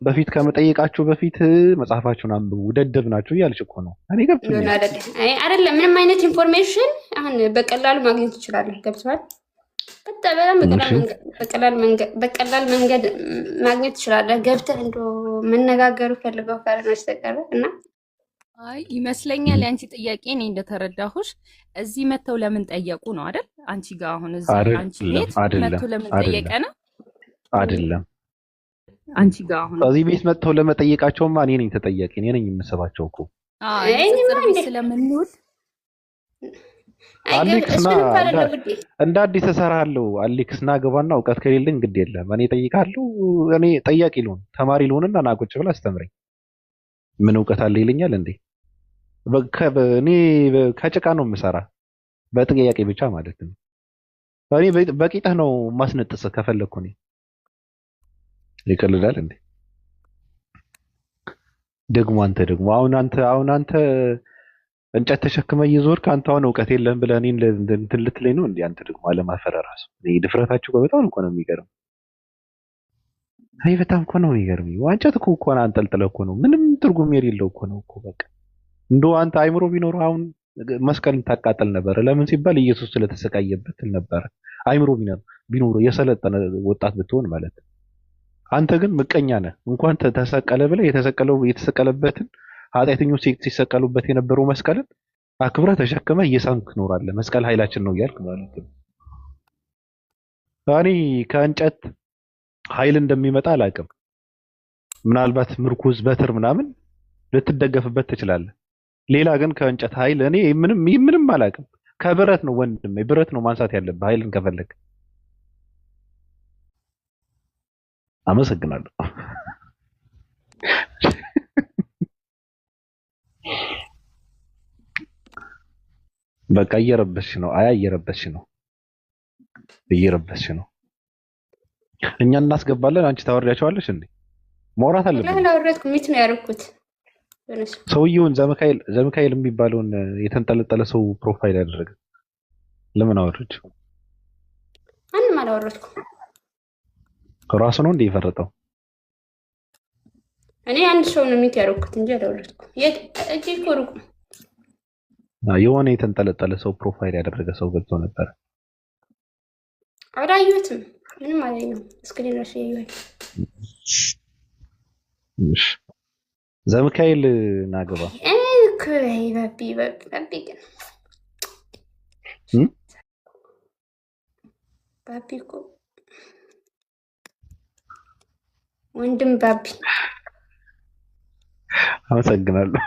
በፊት ከመጠየቃችሁ በፊት መጽሐፋችሁን አንብቡ፣ ደደብ ናችሁ እያልሽ እኮ ነው። እኔ ሆነ ገብቶኛል። አይደለ? አይ አይደለም። ምንም አይነት information አሁን በቀላሉ ማግኘት ትችላለህ። ገብቶሃል? በጣም በጣም በቀላል መንገድ ማግኘት ትችላለህ። ገብተህ እንደው መነጋገሩ ፈልገው ካልሆነ በስተቀር እና አይ ይመስለኛል የአንቺ ጥያቄ እኔ እንደተረዳሁሽ እዚህ መተው ለምን ጠየቁ ነው አይደል? አንቺ ጋር አሁን እዚህ አንቺ ቤት መጥቶ ለምን ጠየቀ ነው? አይደለም አንቺ ጋር አሁን እዚህ ቤት መጥተው ለመጠየቃቸውማ እኔ ነኝ ተጠያቂ፣ እኔ ነኝ የምስባቸው እኮ። ንጽጽር ቤት ስለምንውል አሌክስ ና፣ እንደ አዲስ እሰራለሁ። አሌክስ ና ገባና፣ እውቀት ከሌለኝ ግድ የለም እኔ እጠይቃለሁ። እኔ ጠያቂ ልሆን ተማሪ ልሆንና ና ቁጭ ብለህ አስተምረኝ። ምን እውቀት አለ ይለኛል እንዴ? እኔ ከጭቃ ነው የምሰራ በጥያቄ ብቻ ማለት ነው። እኔ በቂጥህ ነው ማስነጥስህ ከፈለግኩ። እኔ ይቀልዳል እንዴ? ደግሞ አንተ ደግሞ አሁን አንተ እንጨት ተሸክመ እየዞርክ አንተ አሁን እውቀት የለህም ብለህ እኔን እንትን ልትለኝ ነው እንዴ? አንተ ደግሞ አለማፈር እራሱ ድፍረታችሁ በጣም እኮ ነው የሚገርም። አይ በጣም እኮ ነው የሚገርም። እንጨት እኮ እኮ አንጠልጥለህ እኮ ነው፣ ምንም ትርጉም የሌለው እኮ ነው እኮ። በቃ እንደው አንተ አይምሮ ቢኖር አሁን መስቀልን ታቃጠል ነበር። ለምን ሲባል ኢየሱስ ስለተሰቃየበት ነበረ። አይምሮ ቢኖር የሰለጠነ ወጣት ብትሆን ማለት። አንተ ግን ምቀኛ ነህ። እንኳን ተሰቀለ ብለህ የተሰቀለበትን ኃጢአተኞች ሲሰቀሉበት የነበረው መስቀልን አክብረህ ተሸክመህ እየሳምክ ትኖራለህ። መስቀል ኃይላችን ነው እያልክ ማለት ነው። እኔ ከእንጨት ኃይል እንደሚመጣ አላውቅም። ምናልባት ምርኩዝ በትር ምናምን ልትደገፍበት ትችላለህ። ሌላ ግን ከእንጨት ኃይል እኔ ምንም ምንም አላውቅም። ከብረት ነው ወንድሜ፣ ብረት ነው ማንሳት ያለብህ ኃይልን ከፈለግ። አመሰግናለሁ። በቃ እየረበሽ ነው። አያ እየረበሽ ነው፣ እየረበሽ ነው። እኛ እናስገባለን፣ አንቺ ታወርዳቸዋለሽ እንዴ? ማውራት አለብን። አላወረድኩም፣ mute ነው ያደረኩት። ሰውየውን ዘሚካኤል የሚባለውን የተንጠለጠለ ሰው profile ያደረገ ለምን አወረድሽ? ማንም አላወረድኩም። ራሱ ነው እንዴ የፈረጠው? እኔ አንድ ሰው ነው mute ያደረኩት እንጂ አላወረድኩም። የት እጄ እኮ ሩቅ ነው። የሆነ የተንጠለጠለ ሰው profile ያደረገ ሰው ገብቶ ነበር። አላየሁትም፣ ምንም አላየሁም። Screen ራሱ ያየሁት። እሺ ዘሚካኤል ናገባ እኮ ባቢ ባቢ ግን ባቢ እኮ ወንድም ባቢ። አመሰግናለሁ።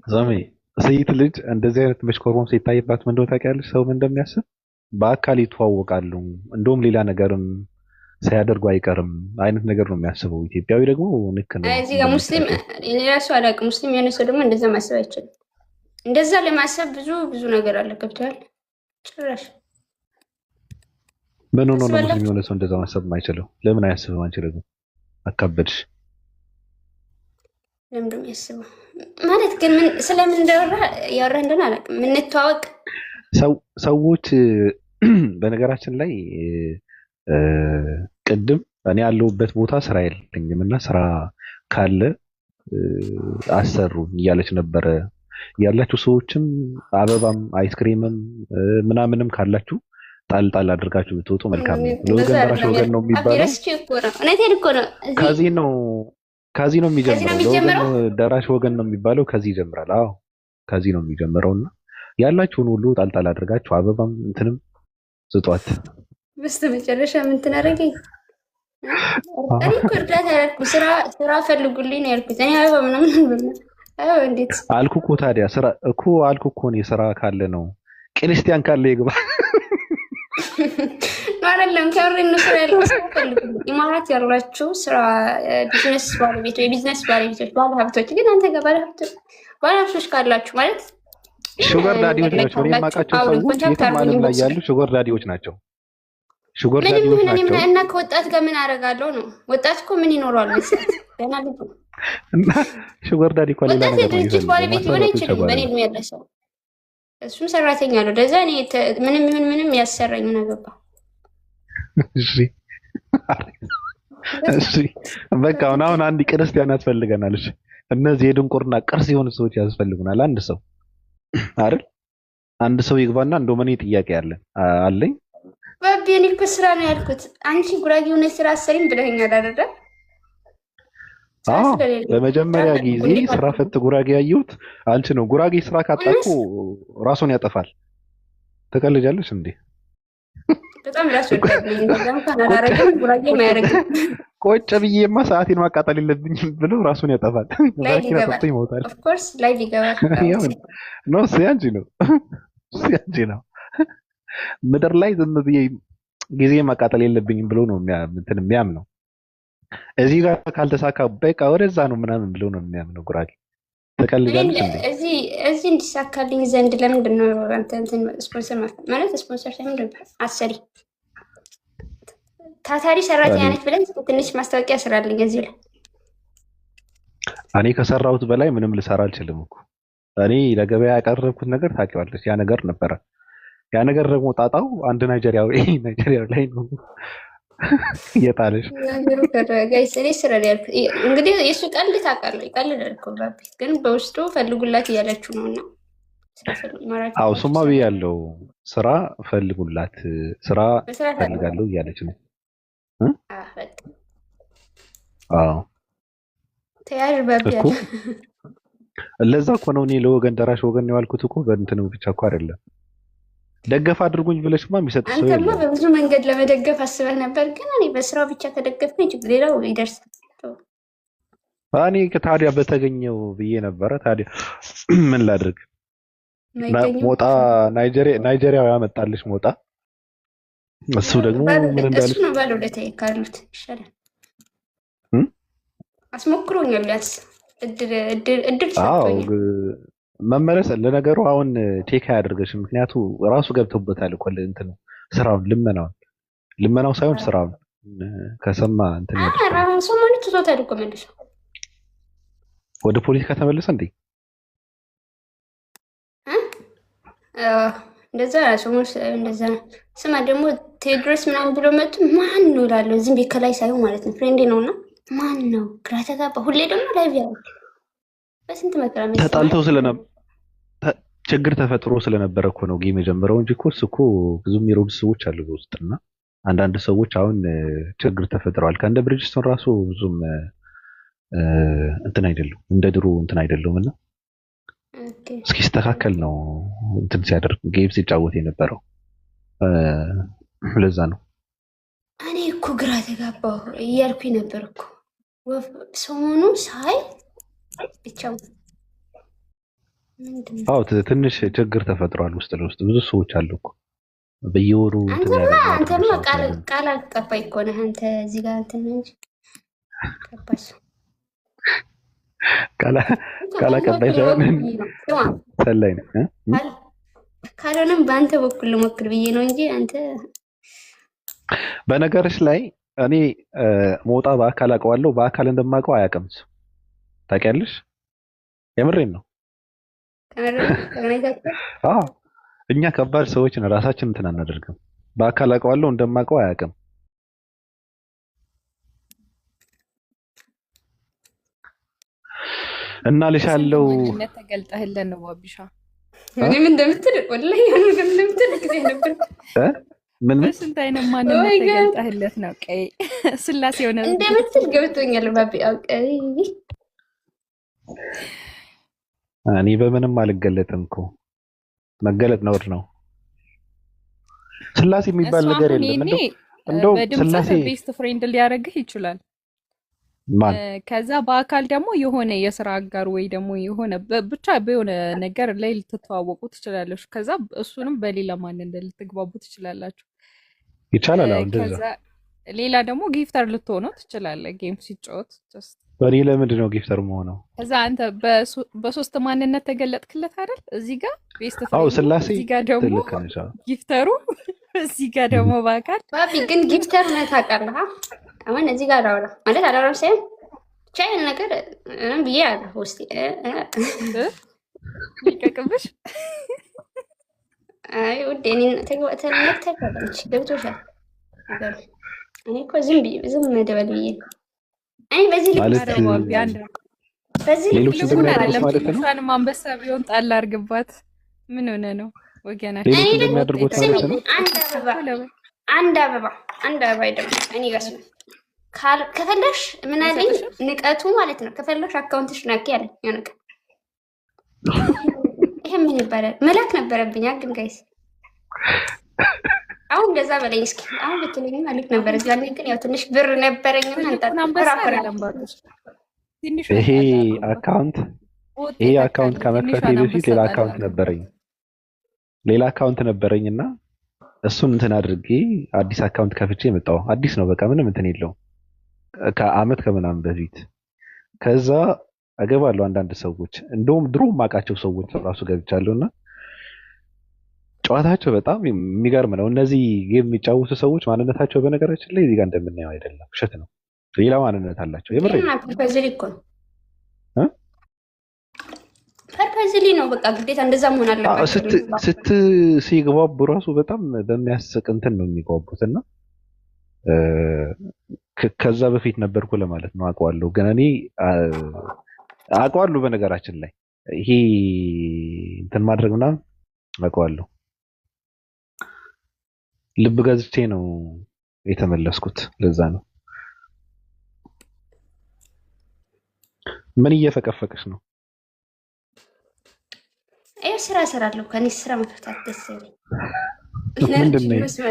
ዘሚ ሴት ልጅ እንደዚህ አይነት መሽኮርሞም ሲታይባት ምን እንደሆነ ታውቂያለሽ? ሰው ምን እንደሚያስብ በአካል ይተዋወቃሉ፣ እንደውም ሌላ ነገርም ሳያደርጉ አይቀርም አይነት ነገር ነው የሚያስበው። ኢትዮጵያዊ ደግሞ ልክ ነው። እዚህ ጋር ሙስሊም እኔ ራሱ አላውቅም። ሙስሊም የሆነ ሰው ደግሞ እንደዛ ማሰብ አይችልም። እንደዛ ለማሰብ ብዙ ብዙ ነገር አለ። ገብቶሃል? ጭራሽ ምን ሆኖ ነው ሙስሊም የሆነ ሰው እንደዛ ማሰብ የማይችለው? ለምን አያስብም? አንቺ ደግሞ አካበድሽ። ለምንድን ነው የሚያስበው? ማለት ግን ምን ስለምን እንዳወራ ያወራ እንደሆነ አላውቅም። የምንተዋወቅ ሰዎች በነገራችን ላይ ቅድም እኔ ያለሁበት ቦታ ስራ የለኝም እና ስራ ካለ አሰሩ እያለች ነበረ። ያላችሁ ሰዎችም አበባም አይስክሪምም ምናምንም ካላችሁ ጣል ጣል አድርጋችሁ ብትወጡ መልካም ነው። ለወገን ደራሽ ወገን ነው የሚባለው። እውነቴን እኮ ነው። ከዚህ ነው ከዚህ ነው የሚጀምረው። ለወገን ደራሽ ወገን ነው የሚባለው ከዚህ ይጀምራል። አዎ ከዚህ ነው የሚጀምረው። እና ያላችሁን ሁሉ ጣልጣል አድርጋችሁ አበባም እንትንም ስጧት። በስተመጨረሻ ምን ትናደርገኝ? እኔ እኮ እርዳታ ያልኩ ስራ ፈልጉልኝ ነው ያልኩት። እኔ አበባ ምናምን አልበላም። አበባ እንዴት አልኩ እኮ ታዲያ ስራ እኮ አልኩ እኮ እኔ ስራ ካለ ነው ክርስቲያን ካለ ይግባ አይደለም ከምሬ ነው። ስራ ያለው ስራ ፈልጉልኝ። ኢማራት ያላችሁ ስራ ቢዝነስ ባለቤቶች፣ የቢዝነስ ባለቤቶች፣ ባለሀብቶች ግን አንተ ጋር ባለሀብቶች ካላችሁ ማለት sugar daddy ዎች ናቸው። እኔ የማውቃቸው ሰዎች የትም ዓለም ላይ ያሉ sugar daddy ዎች ናቸው። Sugar daddy ዎች ናቸው። እና ከወጣት ጋር ምን አደርጋለሁ ነው? ወጣት እኮ ምን ይኖረዋል መሰለህ? ገና ልጅ ነው። እና sugar daddy እኮ ሌላ ወጣት ነገር ነው የድርጅት ባለቤት ሊሆን አይችልም። በእኔ እድሜ ያለ ሰው እሱም ሰራተኛ ነው። ለዛ እኔ ምንም ይሁን ምንም ያሰራኝ ምን አገባ? እሺ እሺ፣ በቃ አሁን አሁን አንድ ክርስቲያን ያስፈልገናል። እሺ፣ እነዚህ የድንቁርና ቅርስ የሆኑ ሰዎች ያስፈልጉናል። አንድ ሰው አይደል? አንድ ሰው ይግባና እንደውም እኔ ጥያቄ አለ አለኝ። ባቢ እኔ እኮ ስራ ነው ያልኩት። አንቺ ጉራጌ ሆነሽ ስራ አሰሪም ብለኸኛል አይደለ? አዎ፣ ለመጀመሪያ ጊዜ ስራ ፈት ጉራጌ ያየሁት አንቺ ነው። ጉራጌ ስራ ካጣ እኮ ራሱን ያጠፋል። ትቀልጃለሽ እንዴ? በጣም ራስ ወዳድ ነኝ። እንደዛ እንኳን አላረግም፣ ጉራጌም አያረግም። ቆጭ ብዬማ ሰዓቴን ማቃጠል የለብኝም ብሎ ራሱን ያጠፋል። Live ይገባል። ይሞታል። Of course live ይገባል። No ሲያንጂ ነው ሲያንጂ ነው። ምድር ላይ ዝም ብዬ ጊዜ ማቃጠል የለብኝም ብሎ ነው እንትን የሚያምነው። እዚህ ጋር ካልተሳካ በቃ ወደዛ ነው ምናምን ብሎ ነው የሚያምነው ጉራጌ። ትቀልጃለሽ እንዴ? እዚህ እዚህ እንዲሳካልኝ ዘንድ ለምንድን ነው አንተ እንትን ስፖንሰር ማለት ስፖንሰር ሳይሆን አሰሪ ታታሪ ሰራተኛ ነች ብለን ትንሽ ማስታወቂያ ስራልኝ እዚህ ላይ። እኔ ከሰራሁት በላይ ምንም ልሰራ አልችልም እኮ። እኔ ለገበያ ያቀረብኩት ነገር ታውቂዋለሽ፣ ያ ነገር ነበረ። ያ ነገር ደግሞ ጣጣው አንድ ናይጄሪያዊ ናይጄሪያዊ ላይ ነው እየጣለሽ Guys። እኔ ስራ ላይ ያልኩት እንግዲህ የእሱ ቀልድ ታውቃለህ፣ ይቀልዳል እኮ ባቢ፣ ግን በውስጡ ፈልጉላት እያለችው ነው። እና አዎ እሱማ ብያለሁ፣ ስራ ፈልጉላት፣ ስራ ፈልጋለሁ እያለች ነው። አዎ ተያዥ ባቢ እኮ ለዛ እኮ ነው እኔ ለወገን ደራሽ ወገን ነው ያልኩት እኮ በእንትኑ ብቻ እኮ አይደለም። ደገፍ አድርጉኝ ብለሽማ የሚሰጥ ሰው አንተማ የለም። በብዙ መንገድ ለመደገፍ አስበህ ነበር፣ ግን እኔ በስራው ብቻ ከደገፍኩኝ ችግር ሌላው ይደርሳል። እኔ ታዲያ በተገኘው ብዬ ነበረ። ታዲያ ምን ላድርግ? የማይገኘው ሞጣ ናይጄሪያ ያመጣልሽ ሞጣ፣ እሱ ደግሞ ምን እሱ እንዳለሽ ነው ባለውለታዬ ካሉት ይሻላል። እም? አስሞክሮኛል፣ ቢያንስ እድል እድል እድል አዎ ሰጥቶኛል። መመለስ ለነገሩ አሁን take አያደርገሽም። ምክንያቱ ራሱ ገብቶበታል እኮ እንትኑ ስራውን ልመናውን ልመናው ሳይሆን ስራውን ከሰማ እንትን ያደርገዋል። ሰሞኑን ትቶታል እኮ መልሶ። ወደ ፖለቲካ ተመለሰ እንዴ? እ? እንደዛ ሰሞኑን እንደዛ ነው። ስማ ደግሞ ቴዎድሮስ ምናምን ብሎ መጡ። ማን ነው እላለሁ ዝም ብዬ ከላይ ሳይሆን ማለት ነው። Friend ኤ ነው እና ማን ነው ግራ ተጋባ። ሁሌ ደግሞ live ያደርጋል። በስንት መከራ ነው ተጣልተው ስለነበር ችግር ተፈጥሮ ስለነበረ እኮ ነው game የጀመረው እንጂ እኮ እሱ እኮ ብዙ የሚረዱ ሰዎች አሉ በውስጥ እና አንዳንድ ሰዎች አሁን ችግር ተፈጥረዋል። ከእንደ ብሪጅስቶን ራሱ ብዙም እንትን አይደሉም፣ እንደ ድሮ እንትን አይደሉም እና እስኪስተካከል ነው እንትን ሲያደርግ game ሲጫወት የነበረው ለዛ ነው። እኔ እኮ ግራ ተጋባሁ እያልኩኝ ነበር እኮ ሰሞኑ ሳይ ብቻው ምንድን ነው? አዎ ትንሽ ችግር ተፈጥሯል ውስጥ ለውስጥ ብዙ ሰዎች አሉ እኮ በየወሩ እንትን አንተማ ያደርጉ አንተማ ሰዎች ቃል አሉ። ቃል አቀባይ እኮ ነህ አንተ። እዚህ ጋር እንትን ነው እንጂ ከባድ ሰው። ቃል ቃል አቀባይ ሳይሆን ስማ ሰላይ ነው እ? ካልሆነም በአንተ በኩል ልሞክር ብዬ ነው እንጂ አንተ በነገርሽ ላይ እኔ ሞጣ በአካል አውቀዋለሁ። በአካል እንደማውቀው አያውቅም እሱ። ታውቂያለሽ? የምሬን ነው። ከምር ተገናኝታችሁ አዎ እኛ ከባድ ሰዎች ነን። ራሳችን እንትን አናደርግም። በአካል አውቀዋለሁ፣ እንደማውቀው አያውቅም። እና በስንት ልሻለው ማንነት ተገልጠህልን ነው ባቢሻ? ምንም እንደምትል ወላሂ የሆነ ነገር እንደምትል ጊዜ ነበር እ? ምን ምን በስንት አይነት ማንነት ወይ ግን ተገልጠህለት ነው? ቀይ ስላሴ የሆነ እንደምትል ገብቶኛል። ባቢ አውቀ እኔ በምንም አልገለጥም እኮ መገለጥ ነውር ነው። ስላሴ የሚባል እሱ ነገር አሁን የለም። ይሄኔ እንደው እንደው በድምፅህ ስላሴ best friend ሊያደርግህ ይችላል። ማን ከዛ በአካል ደግሞ የሆነ የስራ አጋር ወይ ደግሞ የሆነ ብቻ በሆነ ነገር ላይ ልትተዋወቁ ትችላለች። ከዛ እሱንም በሌላ ማንነት ልትግባቡ ትችላላችሁ። ይቻላል? አሁን እንደዛ ከዛ ሌላ ደግሞ gifter ልትሆነው ትችላለህ፣ game ሲጫወት just። በእኔ ለምንድን ነው gifter መሆነው? ከዛ አንተ በሶስት ማንነት ተገለጥክለት አይደል? እዚህ ጋር best አዎ friend ኡ፣ ስላሴ እዚህ ጋር ደግሞ ልክ ነሽ። አዎ። gifter ኡ፣ እዚህ ጋር ደግሞ በአካል ባቢ ግን gifter ነህ ታውቃለህ? አሁን እዚህ ጋር አላወራም ማለት አላወራም ሳይሆን ብቻ የሆነ ነገር ብዬ አለሁ ውስጤ እ? ሊቀቅብሽ አይ ውዴ እኔን ተግባባች ገብቶሻል ነገሩ። እኔ እኮ ዝም ብዬ ዝም መደበል ብዬ ነው። እኔ በዚህ ልክ ማለት ኧረ ባቢ አንድ ነው። በዚህ ልክ ሌሎች ትልቁን እንደሚያደርጉት አይደለም ማለት ነው። ትንሿንም አንበሳ ቢሆን ጣል አድርግባት። ምን ሆነ ነው ወገናችን? ሌሎች እኔ ደግሞ እንደሚያደርጉት ስሚ ማለት ነው። አንድ አበባ እኮ ለበ አንድ አበባ አንድ አበባ አይደለም እኔ ጋር ስሚ ከፈለሽ ምን አለኝ አይሰጥሽም? ንቀቱ ማለት ነው። ከፈለሽ account ሽ ላኪ አለኝ የሆነ ቀን። ይሄ ምን ይባላል? መላክ ነበረብኝ ግን guys አሁን እንደዛ በለኝ እስኪ። አሁን ብትለኝም አልክ ነበር። እዛ ላይ ግን ያው ትንሽ ብር ነበረኝና ትልቁን አንበሳ እንጣ አይደለም ባቢሽ፣ ትንሿን ይሄ ጣል አድርግባት። account ወጥ ይሄ account የተካለ ከመክፈቴ ትንሿን በፊት አንበሳ ሌላ ጣል account አድርግባት። ነበረኝ ሌላ account ነበረኝ እና እሱን እንትን አድርጌ አዲስ account ከፍቼ መጣሁ። አዲስ ነው በቃ ምንም እንትን የለውም። ከአመት ከምናምን በፊት ከዛ እገባለሁ። አንዳንድ ሰዎች እንደውም ድሮ የማውቃቸው ሰዎች ራሱ ገብቻለሁ እና ጨዋታቸው በጣም የሚገርም ነው። እነዚህ game የሚጫወቱ ሰዎች ማንነታቸው በነገራችን ላይ እዚህ ጋር እንደምናየው አይደለም፣ ውሸት ነው። ሌላ ማንነት አላቸው። የምሬን እና ነው purposely እኮ ነው እ? Purposely ነው በቃ ግዴታ እንደዛ መሆን አዎ፣ አለባቸው። ስት ስት ሲግባቡ ራሱ በጣም በሚያስቅ እንትን ነው የሚግባቡት እና እ፣ ከዛ በፊት ነበርኩ ለማለት ነው። አውቀዋለሁ፣ ግን እኔ አውቀዋለሁ። በነገራችን ላይ ይሄ እንትን ማድረግ ምናምን አውቀዋለሁ። ልብ ገዝቼ ነው የተመለስኩት። ለዛ ነው። ምን እየፈቀፈቅሽ ነው? ይኸው ስራ እሰራለሁ። ከእኔ ስራ መፍታት ደስ ይለኝ። ምንድን ነው ስራ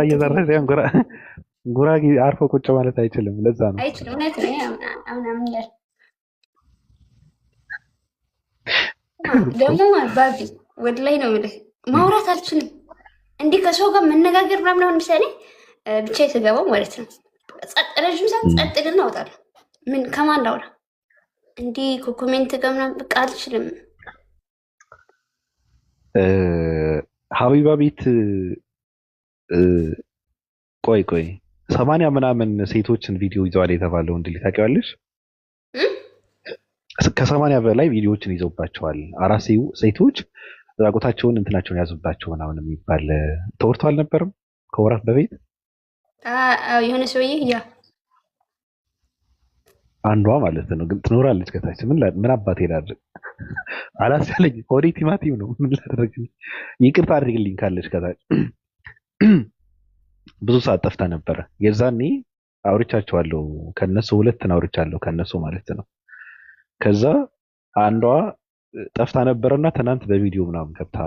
እየሰራሽ ሳይሆን ጉራጌ አርፎ ቁጭ ማለት አይችልም። ለዛ ነው አይችልም። እውነት ነው። አሁን አምኛለሁ። ደግሞ ባቢ ወደ ላይ ነው የምልህ፣ ማውራት አልችልም። እንዲህ ከሰው ጋር መነጋገር ምናምን፣ አሁን ምሳሌ ብቻ የተገባው ማለት ነው ረዥም ሰዓት ጸጥ ልና እወጣለሁ። ምን ከማን ላውራ? እንዲህ ከ comment ጋር ምናምን በቃ አልችልም። ሀቢባ ቤት ቆይ ቆይ 80 ምናምን ሴቶችን ቪዲዮ ይዘዋል የተባለው ወንድ ልጅ ታውቂዋለሽ? ከ80 በላይ ቪዲዮዎችን ይዘውባቸዋል። አራት ሴቶች ራቁታቸውን እንትናቸውን ያዙባቸው ምናምን የሚባል ተወርቶ አልነበረም ከወራት በፊት? የሆነ ሰውዬ ያ አንዷ ማለት ነው። ግን ትኖራለች ከታች። ምን አባቴ ላድርግ አላስቻለኝ። ሆዴ ቲማቲም ነው። ምን ላድርግ? ይቅርታ አድርግልኝ ካለች ከታች ብዙ ሰዓት ጠፍታ ነበረ። የዛኔ አውርቻቸዋለሁ ከነሱ ሁለትን አውርቻለሁ ከነሱ ማለት ነው። ከዛ አንዷ ጠፍታ ነበረና ትናንት በቪዲዮ ምናምን ገብታ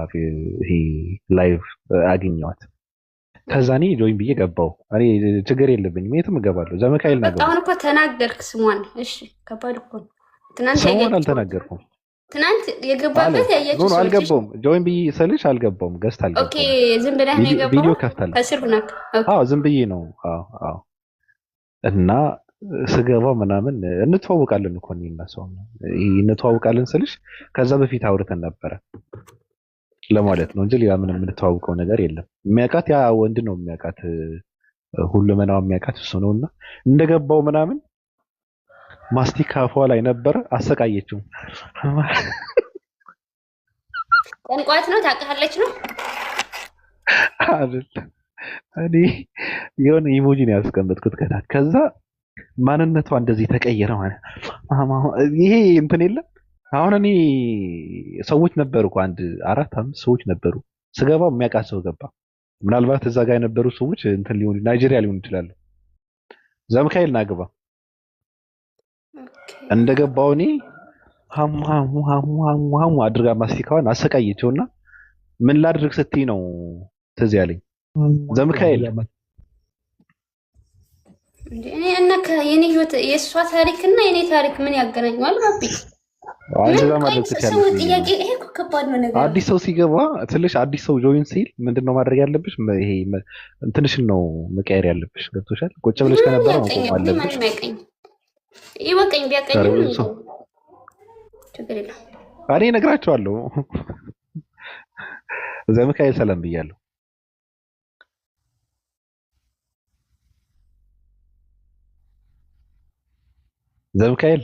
ይሄ live አገኘዋት። ከዛ እኔ join ብዬ ገባው። እኔ ችግር የለብኝም የትም እገባለሁ። ዘመካኤል በቃ አሁን እኮ ተናገርክ ስሟን። እሺ ከባድ እኮ ነው። ትናንት ስሟን አልተናገርኩም። ትናንት የገባበት ያያችሁ ሰዎች አልገባውም። join ብዬ ስልሽ አልገባውም። guest አልገባውም። okay ዝም ብለህ ነው የገባው። ቪዲዮ ከፍታለሁ ከስር ሁነክ። አዎ ዝም ብዬ ነው። አዎ አዎ። እና ስገባ ምናምን እንተዋወቃለን እኮ እኔና ሰው እንተዋወቃለን ስልሽ ከዛ በፊት አውርተን ነበረ ለማለት ነው እንጂ ሌላ ምንም የምንተዋወቀው ነገር የለም። የሚያውቃት ያ ወንድ ነው የሚያውቃት፣ ሁለመናው የሚያውቃት እሱ ነውና እንደገባው ምናምን ማስቲካ አፏ ላይ ነበረ። አሰቃየችው። ቋንቋት ነው ታውቃለች ነው አይደል? እኔ የሆነ emoji ነው ያስቀመጥኩት ከታች። ከዛ ማንነቷ እንደዚህ ተቀየረ ማለት ይሄ እንትን የለም። አሁን እኔ ሰዎች ነበሩ እኮ አንድ 4 5 ሰዎች ነበሩ። ስገባ የሚያውቃት ሰው ገባ። ምናልባት እዛ ጋር የነበሩ ሰዎች እንትን ሊሆኑ ናይጄሪያ ሊሆኑ ይችላሉ። ዘምካኤል ናግባ እንደገባው እኔ ሀሙ ሀሙ ሀሙ ሀሙ ሀሙ አድርጋ ማስቲካዋን አሰቃየችውና ምን ላድርግ ስትይ ነው ትዝ ያለኝ ዘምካኤል። እኔ እና የኔ ህይወት የእሷ ታሪክ እና የኔ ታሪክ ምን ያገናኘዋል? ባቢ አዲስ ሰው ሲገባ ትንሽ አዲስ ሰው join ሲል ምንድነው ማድረግ ያለብሽ? ይሄ እንትንሽን ነው መቀየር ያለብሽ። ገብቶሻል? ቁጭ ብለሽ ከነበረ መቆም አለብሽ። ይወቀኝ ቢያቀኝ ችግር የለውም። እኔ እነግራቸዋለሁ። ዘሚካኤል ሰላም ብያለሁ። ዘሚካኤል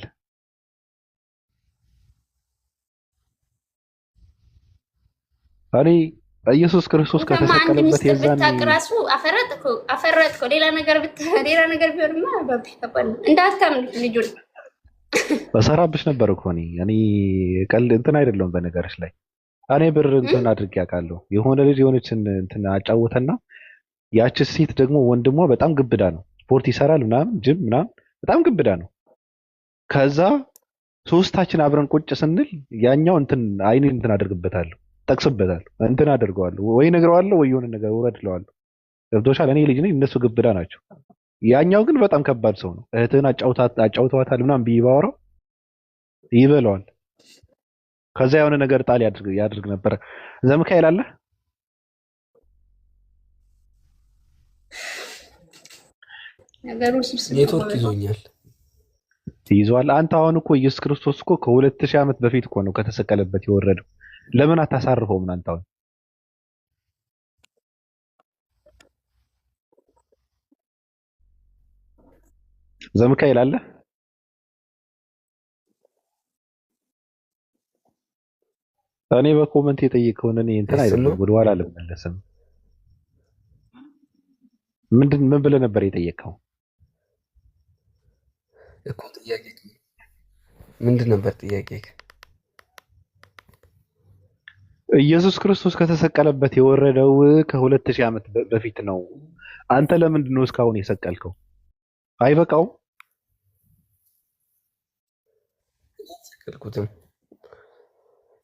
እኔ ኢየሱስ ክርስቶስ ከተሰቀለበት የዛን ራሱ አፈረጥከው። ሌላ ነገር ሌላ ነገር ቢሆንማ ባቢ ከባድ ነው። እንዳታምን ልጁን በሰራብሽ ነበር እኮ እኔ ቀልድ እንትን አይደለሁም። በነገርሽ ላይ እኔ ብር እንትን አድርጌ አውቃለሁ። የሆነ ልጅ የሆነችን እንትን አጫወተና ያቺ ሴት ደግሞ ወንድሟ በጣም ግብዳ ነው፣ ስፖርት ይሰራል ምናምን ጅም ምናምን በጣም ግብዳ ነው። ከዛ ሶስታችን አብረን ቁጭ ስንል ያኛው እንትን አይኔ እንትን አደርግበታለሁ፣ ጠቅስበታለሁ፣ እንትን አደርገዋለሁ ወይ እነግረዋለሁ ወይ የሆነ ነገር ውረድ እለዋለሁ። ገብቶሻል? እኔ ልጅ ነኝ፣ እነሱ ግብዳ ናቸው። ያኛው ግን በጣም ከባድ ሰው ነው። እህትህን አጫውተዋታል ምናምን ብዬ ባወራው ይበለዋል። ከዛ የሆነ ነገር ጣል ያድርግ ነበረ። ዘሚካኤል አለ ነገሩ ስብስብ ኔትወርክ ይዞኛል ይዟል። አንተ አሁን እኮ ኢየሱስ ክርስቶስ እኮ ከ2000 ዓመት በፊት እኮ ነው ከተሰቀለበት የወረደው። ለምን አታሳርፈውም? አንተ አሁን ዘሚካኤል አለ እኔ በ comment የጠየቀውን እኔ እንትን አይደለም ወደ ኋላ አልመለስም። ምንድን ምን ብለህ ነበር የጠየቀው እኮ? ጥያቄ ምንድን ነበር ጥያቄ? ኢየሱስ ክርስቶስ ከተሰቀለበት የወረደው ከ2000 ዓመት በፊት ነው። አንተ ለምንድን ነው እስካሁን የሰቀልከው? አይበቃውም? አልሰቀልኩትም።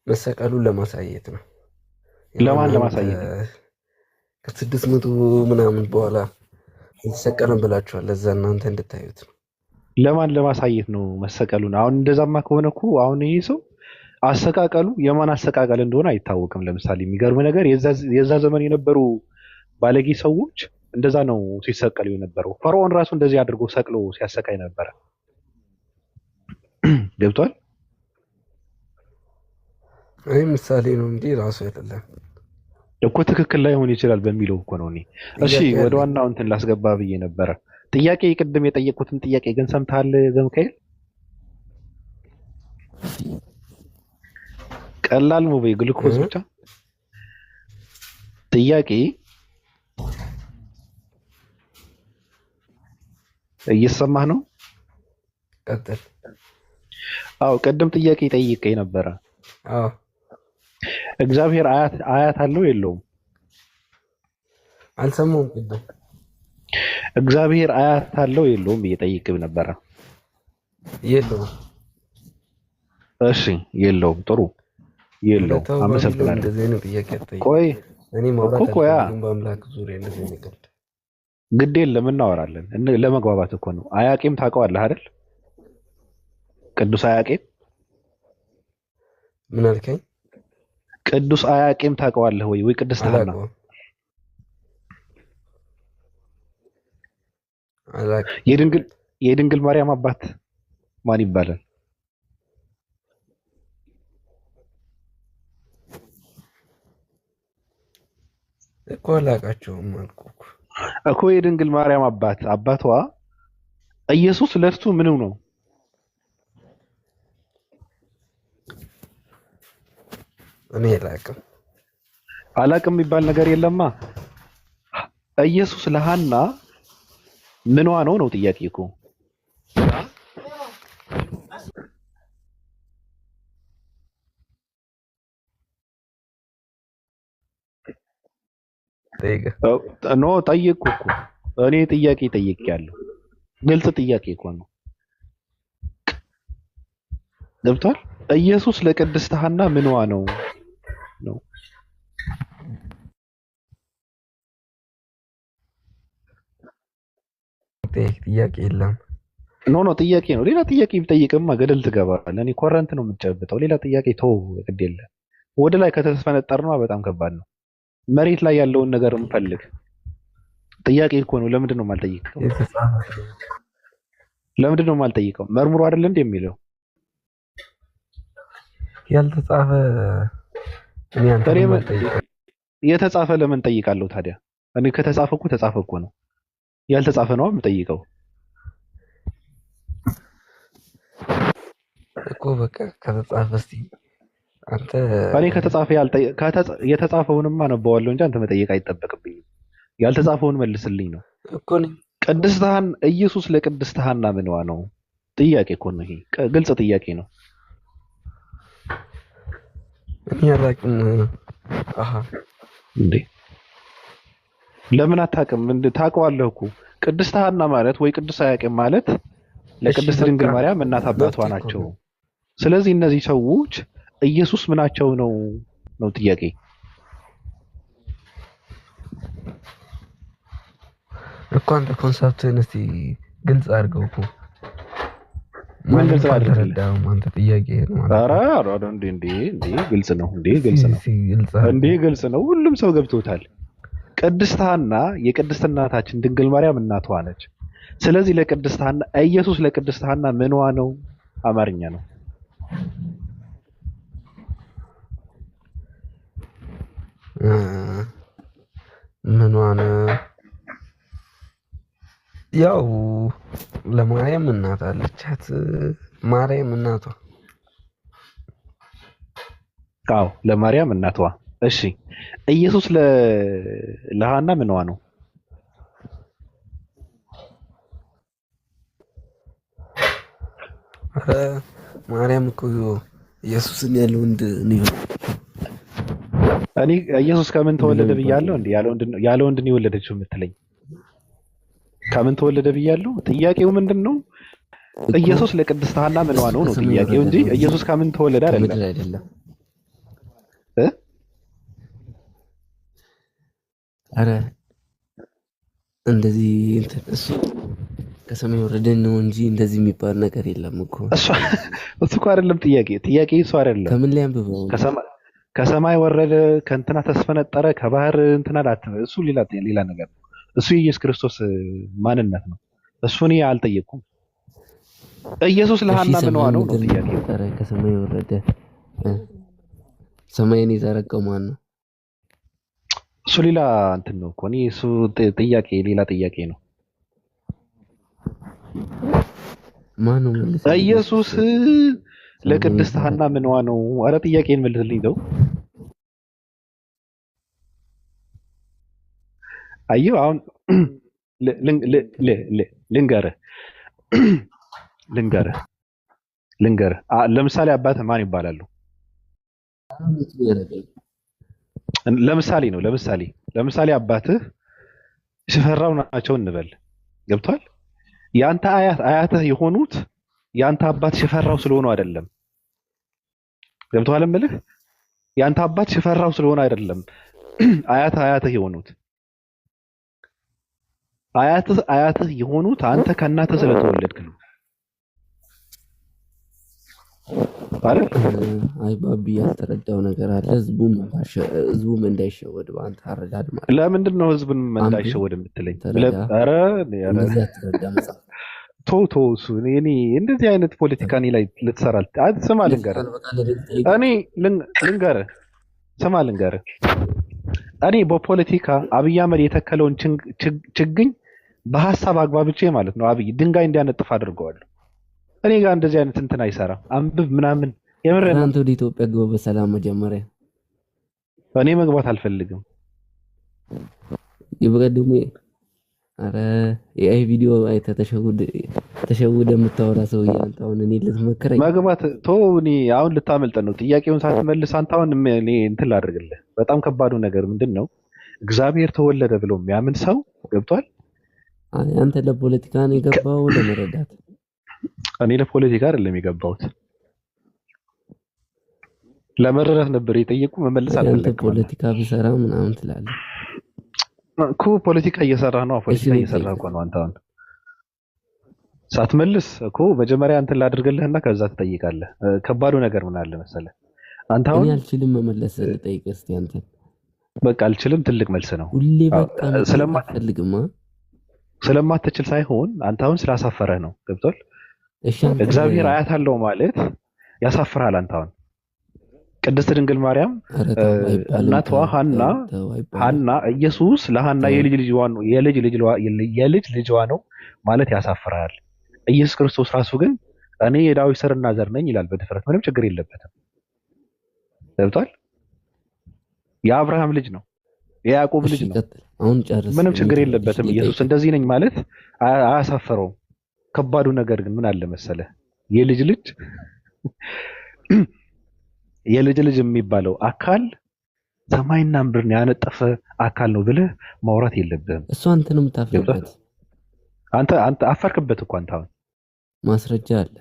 መሰቀሉን ለማሳየት ነው። ለማን ለማሳየት? ከ600 ምናምን በኋላ አልተሰቀለም ብላችኋል። ለዛ እናንተ እንድታዩት ነው። ለማን ለማሳየት ነው መሰቀሉን? አሁን እንደዛማ ከሆነ እኮ አሁን ይሄ ሰው አሰቃቀሉ የማን አሰቃቀል እንደሆነ አይታወቅም። ለምሳሌ የሚገርም ነገር የዛ ዘመን የነበሩ ባለጌ ሰዎች እንደዛ ነው ሲሰቀሉ የነበረው። ፈርዖን ራሱ እንደዚህ አድርጎ ሰቅሎ ሲያሰቃይ ነበረ። ገብቷል። አይ ምሳሌ ነው እንጂ ራሱ አይደለም እኮ ትክክል ላይሆን ይችላል በሚለው እኮ ነው እኔ። እሺ ወደ ዋናው እንትን ላስገባ ብዬ ነበረ። ጥያቄ ቅድም የጠየቅኩትን ጥያቄ ግን ሰምተሃል ዘሚካኤል? ቀላል ነው ወይ ግሉኮዝ ብቻ ጥያቄ እየሰማህ ነው? ቀጥል። አዎ ቅድም ጥያቄ ጠይቄ ነበረ። አዎ እግዚአብሔር አያት አለው የለውም? አልሰማሁም። ቅድም እግዚአብሔር አያት አለው የለውም ብዬ ጠይቄ ነበረ። የለውም። እሺ የለውም። ጥሩ የለውም። አመሰግናለሁ። ቆይ እኔ ማውራት አልፈልግም በአምላክ ዙሪያ እንደዚህ ነገር ግድ የለም እናወራለን። ለመግባባት እኮ ነው። አያቄም ታውቀዋለህ አይደል? ቅዱስ አያቄም። ምን አልከኝ? ቅዱስ አያቄም ታውቀዋለህ ወይ? ወይ ቅድስት ሐና? የድንግል ማርያም አባት ማን ይባላል? እኮ አላውቃቸውም አልኩህ እኮ። የድንግል ማርያም አባት አባቷ ኢየሱስ ለእርሱ ምኑ ነው? እኔ አላውቅም። አላውቅም የሚባል ነገር የለማ። ኢየሱስ ለሐና ምኗ ነው ነው ጥያቄ እኮ። No ጠየቅኩ እኮ እኔ ጥያቄ ጠይቄያለሁ። ግልጽ ጥያቄ እኮ ነው። ገብቷል። ኢየሱስ ለቅድስት ሐና ምንዋ ነው ነው? ጥያቄ የለም። No no ጥያቄ ነው። ሌላ ጥያቄ ቢጠይቅማ ገደል ትገባለህ። እኔ ኮረንት ነው የምትጨብጠው። ሌላ ጥያቄ ተው፣ ግድ የለም። ወደ ላይ ከተስፈነጠርነዋ በጣም ከባድ ነው። መሬት ላይ ያለውን ነገር እንፈልግ። ጥያቄ እኮ ነው። ለምንድን ነው የማልጠይቀው? ለምንድን ነው የማልጠይቀው? መርምሮ አይደል እንዴ የሚለው ያልተጻፈ እኔ አንተ የተጻፈ ለምን ጠይቃለሁ ታዲያ? እኔ ከተጻፈ እኮ ተጻፈ እኮ ነው። ያልተጻፈ ነው የምጠይቀው እኮ። በቃ ከተጻፈ እስቲ አንተ እኔ ከተጻፈ የተጻፈውንማ አነበዋለሁ እንጂ አንተ መጠየቅ አይጠበቅብኝም። ያልተጻፈውን መልስልኝ ነው እኮ። ቅድስት ሐና ኢየሱስ ለቅድስት ሐና ምንዋ ነው? ጥያቄ እኮ ነው ይሄ፣ ግልጽ ጥያቄ ነው። እኔ አላውቅም። አሃ እንዴ ለምን አታውቅም? እንዴ ታውቀዋለህ እኮ። ቅድስት ሐና ማለት ወይ ቅዱስ ኢያቄም ማለት ለቅድስት ድንግል ማርያም እናት አባቷ ናቸው። ስለዚህ እነዚህ ሰዎች ኢየሱስ ምናቸው ነው ነው ጥያቄ። እኮ አንተ concept ህን እስቲ ግልጽ አድርገው እኮ። ምን ግልጽ አድርገው? አንተ ጥያቄ ነው ማለት ኧረ ኧረ እንዴ እንዴ እንዴ ግልጽ ነው እንዴ ግልጽ ነው እንዴ ግልጽ ነው። ሁሉም ሰው ገብቶታል። ቅድስት ሐና የቅድስት እናታችን ድንግል ማርያም እናቷ ነች። ስለዚህ ለቅድስት ሐና ኢየሱስ ለቅድስት ሐና ምንዋ ነው? አማርኛ ነው። ምኗ ነው? ያው ለማርያም እናት አለቻት። ማርያም እናቷ። አዎ ለማርያም እናቷ። እሺ ኢየሱስ ለሐና ምንዋ ነው? ኧረ ማርያም እኮ ኢየሱስን ያለ ወንድ ነው። እኔ ኢየሱስ ከምን ተወለደ ብያለሁ እንዴ? ያለ ወንድ ነው የወለደችው የምትለኝ? ከምን ተወለደ ብያለሁ? ጥያቄው ምንድን ነው? እኮ ኢየሱስ ለቅድስት ሐና ምንዋ እሱ ነው ነው ከሰማይ ጥያቄው የወረደ እንጂ ነው እንጂ ኢየሱስ ከምን ተወለደ አይደለም። ከምድር አይደለም። እ? አረ እንደዚህ እንትን እሱ ከሰማይ የወረደ ነው እንጂ እንደዚህ የሚባል ነገር የለም እኮ። እሱ እሱ እኮ አይደለም ጥያቄ፣ ጥያቄ እሱ አይደለም። ከምን ላይ አንብበው? ከሰማይ ወረደ፣ ከእንትና ተስፈነጠረ፣ ከባህር እንትና ላት እሱ ሌላ ሌላ ነገር ነው። እሱ የኢየሱስ ክርስቶስ ማንነት ነው። እሱ እኔ አልጠየቅኩም። ኢየሱስ እሺ ለሐና ምንዋ ሰማይ ነው ነው ምድርን ጥያቄው። የፈጠረ ከሰማይ የወረደ እ፣ ሰማይን የዘረጋው ማን ነው? እሱ ሌላ እንትን ነው እኮ። እኔ እሱ ጥያቄ ሌላ ጥያቄ ነው። ማን ነው? መልስልኝ። ኢየሱስ ሰማይን ለቅድስት ሐና የዘረጋው ምንዋ ነው? አረ ጥያቄን መልስልኝ ተው። አየሁ አሁን ልንገርህ ልንገርህ ልንገርህ ለምሳሌ አባትህ ማን ይባላሉ? ያደረገኝ ለምሳሌ ነው። ለምሳሌ አባትህ ሽፈራው ናቸው እንበል። ገብቷል? የአንተ አያት አያትህ የሆኑት የአንተ አባት ሽፈራው ስለሆኑ አይደለም። ገብቶሃል እምልህ የአንተ አባት ሽፈራው ስለሆነ አይደለም። አያትህ አያትህ የሆኑት አያትህ አያትህ የሆኑት አንተ ከእናትህ ስለተወለድክ ነው አይደል? አይ ባቢ ያልተረዳው ነገር አለ። ህዝቡም እንዳይሸወድ በአንተ አረዳድ ማለት ነው። ለምንድን ነው ህዝብን አንብብ፣ እንዳይሸወድ የምትለኝ? ተረዳ። ኧረ ኧረ እንደዚህ አትረዳ መጽሐፍ ቶ ቶ እሱ እኔ እንደዚህ አይነት ፖለቲካ እኔ ላይ ልትሰራ ስማ ልንገርህ፣ ቃል በቃል ልጠይቅ። እኔ ልንገርህ፣ ስማ ልንገርህ፣ እኔ በፖለቲካ አብይ አህመድ የተከለውን ችግኝ በሀሳብ አግባብቼ ማለት ነው አብይ ድንጋይ እንዲያነጥፍ አድርገዋለሁ። እኔ ጋር እንደዚህ አይነት እንትን አይሰራም። አንብብ ምናምን የምር ነው። አንተ ወደ ኢትዮጵያ ግባ በሰላም መጀመሪያ። እኔ መግባት አልፈልግም። የበቀደሙ አረ የ AI ቪዲዮ አይተህ ተሸውደ የምታወራ ሰውዬ አንተ አሁን እኔ ልትመክረኝ? መግባት ቶ እኔ አሁን ልታመልጠን ነው። ጥያቄውን ሳትመልስ አንተ አሁን እኔ እንትን ላድርግልህ። በጣም ከባዱ ነገር ምንድን ነው? እግዚአብሔር ተወለደ ብሎ የሚያምን ሰው ገብቷል። አይ አንተ ለፖለቲካ ነው የገባው ለመረዳት? እኔ ለፖለቲካ አይደለም የገባሁት፣ ለመረዳት ነበር የጠየቁ። መመለስ አንተ አልፈለግክም አንተ ፖለቲካ ብሰራ ምናምን ትላለህ። እኮ ፖለቲካ እየሰራህ ነው። እሺ ፖለቲካ እኔ እየሰራህ ልጠይቅህ። እኮ ነው አንተ አሁን ሳትመልስ እኮ መጀመሪያ እንትን ላድርግልህና ከዛ ትጠይቃለህ። ከባዱ ነገር ምን አለ መሰለህ አንተ እኔ አሁን አልችልም መመለስ፣ ልጠይቅህ እስኪ አንተን። በቃ አልችልም ትልቅ መልስ ነው። ሁሌ አዎ፣ በቃ መጠየቅ አትፈልግማ። ስለማትችል ሳይሆን አንተ አሁን ስላሳፈረህ ነው። ገብቷል። እሺ አንተ እግዚአብሔር አያት አለው ማለት ያሳፍርሃል። አንተ አሁን ቅድስት ድንግል ማርያም ኧረ ተው አይባልም። እናቷ ተው ሐና ተው ተው አይባልም። ሐና ኢየሱስ ለሐና ተው የልጅ ልጅዋ ነው የልጅ ልጅዋ ነው ማለት ያሳፍርሃል። ኢየሱስ ክርስቶስ ራሱ ግን እኔ የዳዊት ስርና ዘር ነኝ ይላል በድፍረት ምንም ችግር የለበትም። ገብቷል። የአብርሃም ልጅ ነው፣ የያዕቆብ እሺ ልጅ ነው። ቀጥል። አሁን ጨርስ። ምንም ችግር እሺ የለበትም። ኢየሱስ ልጠይቅህ። እንደዚህ ነኝ ማለት አያሳፍረውም። ከባዱ ነገር ግን ምን አለ መሰለህ የልጅ ልጅ የልጅ ልጅ የሚባለው አካል ሰማይና ምድርን ያነጠፈ አካል ነው ብለህ ማውራት የለብህም። እሱ አንተ ነው ገብቶሃል? የምታፍርበት። አንተ አንተ አፈርክበት እኮ አንተ አሁን ማስረጃ አለ።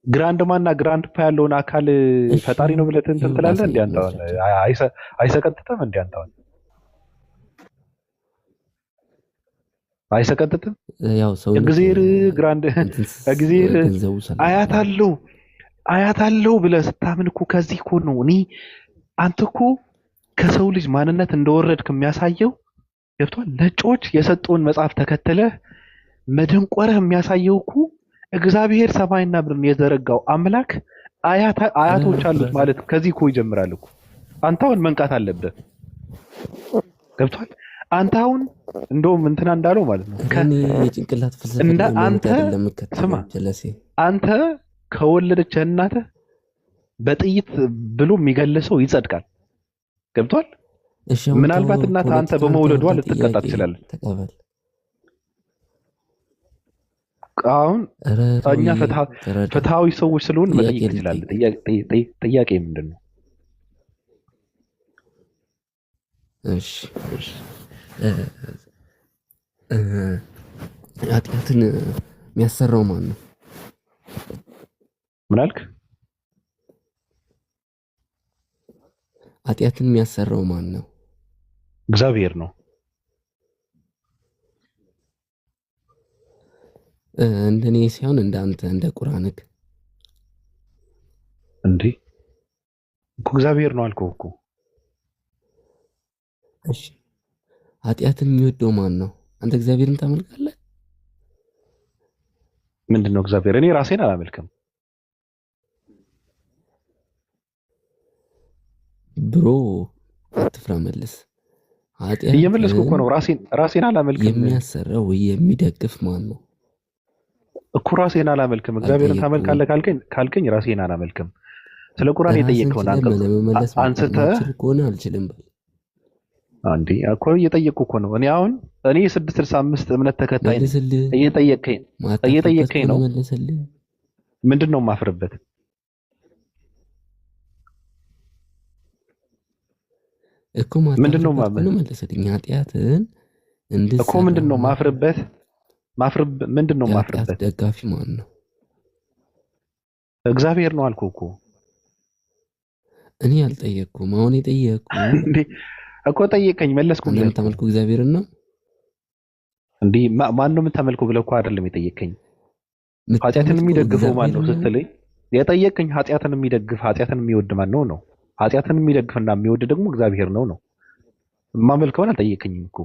grandma ና grandpa ያለውን አካል እሺ ፈጣሪ ነው ብለህ እንትን ይኸው ትላለህ እንዴ? ላሳይህ አንተ አሁን ማስረጃ። አይሰቀጥጥም እንዴ? አንተ አሁን አይሰቀጥጥም? ያው ሰውነት እግዚአብሔር grand እንትን እግዚአብሔር ገንዘቡ አያት ስላለ አለው አያት አለው ብለህ ስታምን እኮ ከዚህ እኮ ነው። እኔ አንተ እኮ ከሰው ልጅ ማንነት እንደወረድክ የሚያሳየው ገብቷል። ነጮች የሰጡን መጽሐፍ ተከትለህ መደንቆረህ የሚያሳየው እኮ እግዚአብሔር ሰማይና ምድርን የዘረጋው አምላክ አያቶች አሉት ማለት ከዚህ እኮ ይጀምራል እኮ። አንተ አሁን መንቃት አለብህ። ገብቷል። አንተ አሁን እንደውም እንትና እንዳለው ማለት ነው እኔ የጭንቅላት ፍልስፍና እንደ ሃይማኖት አንተ አይደለም የምከተለው ስማ፣ ጀለሴ። አንተ ከወለደች እናትህ በጥይት ብሎ የሚገልሰው ይጸድቃል። ገብቷል። እሺ አሁን ምናልባት ተው፣ እናትህ አንተ ፖለቲካን በመውለዷ ተውና ልትቀጣ ጥያቄ ትችላለህ። ተቀበል። አሁን ኧረ እኛ ተውዬ ተረዳ። ፍትሃዊ ሰዎች ስለሆን ጥያቄ መጠየቅ ትችላለህ። ልጠይቅ። ጥያቄ ምንድን ነው? እሺ እሺ እ፣ እ፣ ኃጢአትን የሚያሰራው ማን ነው? ምን አልክ? ኃጢአትን የሚያሰራው ማን ነው? እግዚአብሔር ነው። እንደኔ ሳይሆን እንደ አንተ እንደ ቁርአንክ። እንዴ እኮ እግዚአብሔር ነው አልኩህ እኮ። እሺ ኃጢአትን የሚወደው ማን ነው? አንተ እግዚአብሔርን ታመልካለህ? ምንድን ነው እግዚአብሔር? እኔ ራሴን አላመልክም። Bro አትፍራ፣ መልስ። እየመለስኩ እኮ ኃጢአትን ነው። ራሴን አላመልክም የሚያሰራው ወይ የሚደግፍ ማን ነው? እኮ ራሴን አላመልክም። እግዚአብሔርን አልጠየቅኩም። ታመልካለህ ካልከኝ ራሴን አላመልክም። ስለ ቁርአን ራስን የጠየቅከውን ችለህ አንቀጽ ለመመለስ አንስተህ ማትችል ከሆነ አልችልም በል። አንዴ እኮ እየጠየቅኩ እኮ ነው። እኔ አሁን እኔ 665 እምነት ተከታይ ነኝ። መልስልህ። እየጠየቅከኝ ማታፍርበት እየጠየቅከኝ ከሆነ ነው። መልስልህ። ምንድን ነው የማፍርበት? እኮ ምንድን ነው ማታፍርበት ከሆነ መልስልኝ። ኃጢአትን እኮ ምንድን ነው እንድትሰራ ማፍርበት? ምንድን ነው የኃጢአት ማፍርበት? ደጋፊ ማን ነው? እግዚአብሔር ነው አልኩህ እኮ። እኔ አልጠየቅኩም። አሁን የጠየቅኩ እንዴ እኮ ጠየቀኝ፣ አንተ መለስኩልህ እኮ። የምታመልከው እግዚአብሔርን ነው። እንዴ ማን ነው የምታመልከው ብለህ እኮ አይደለም የጠየቀኝ። ኃጢአትን የምታመልከው የሚደግፈው ማን ነው እግዚአብሔርን ነው። ስትለኝ የጠየቀኝ ኃጢአትን የሚደግፍ ኃጢአትን የሚወድ ማን ነው ነው። ኃጢአትን የሚደግፍና የሚወድ ደግሞ እግዚአብሔር ነው ነው። የማመልከውን አልጠየቀኝም እኮ።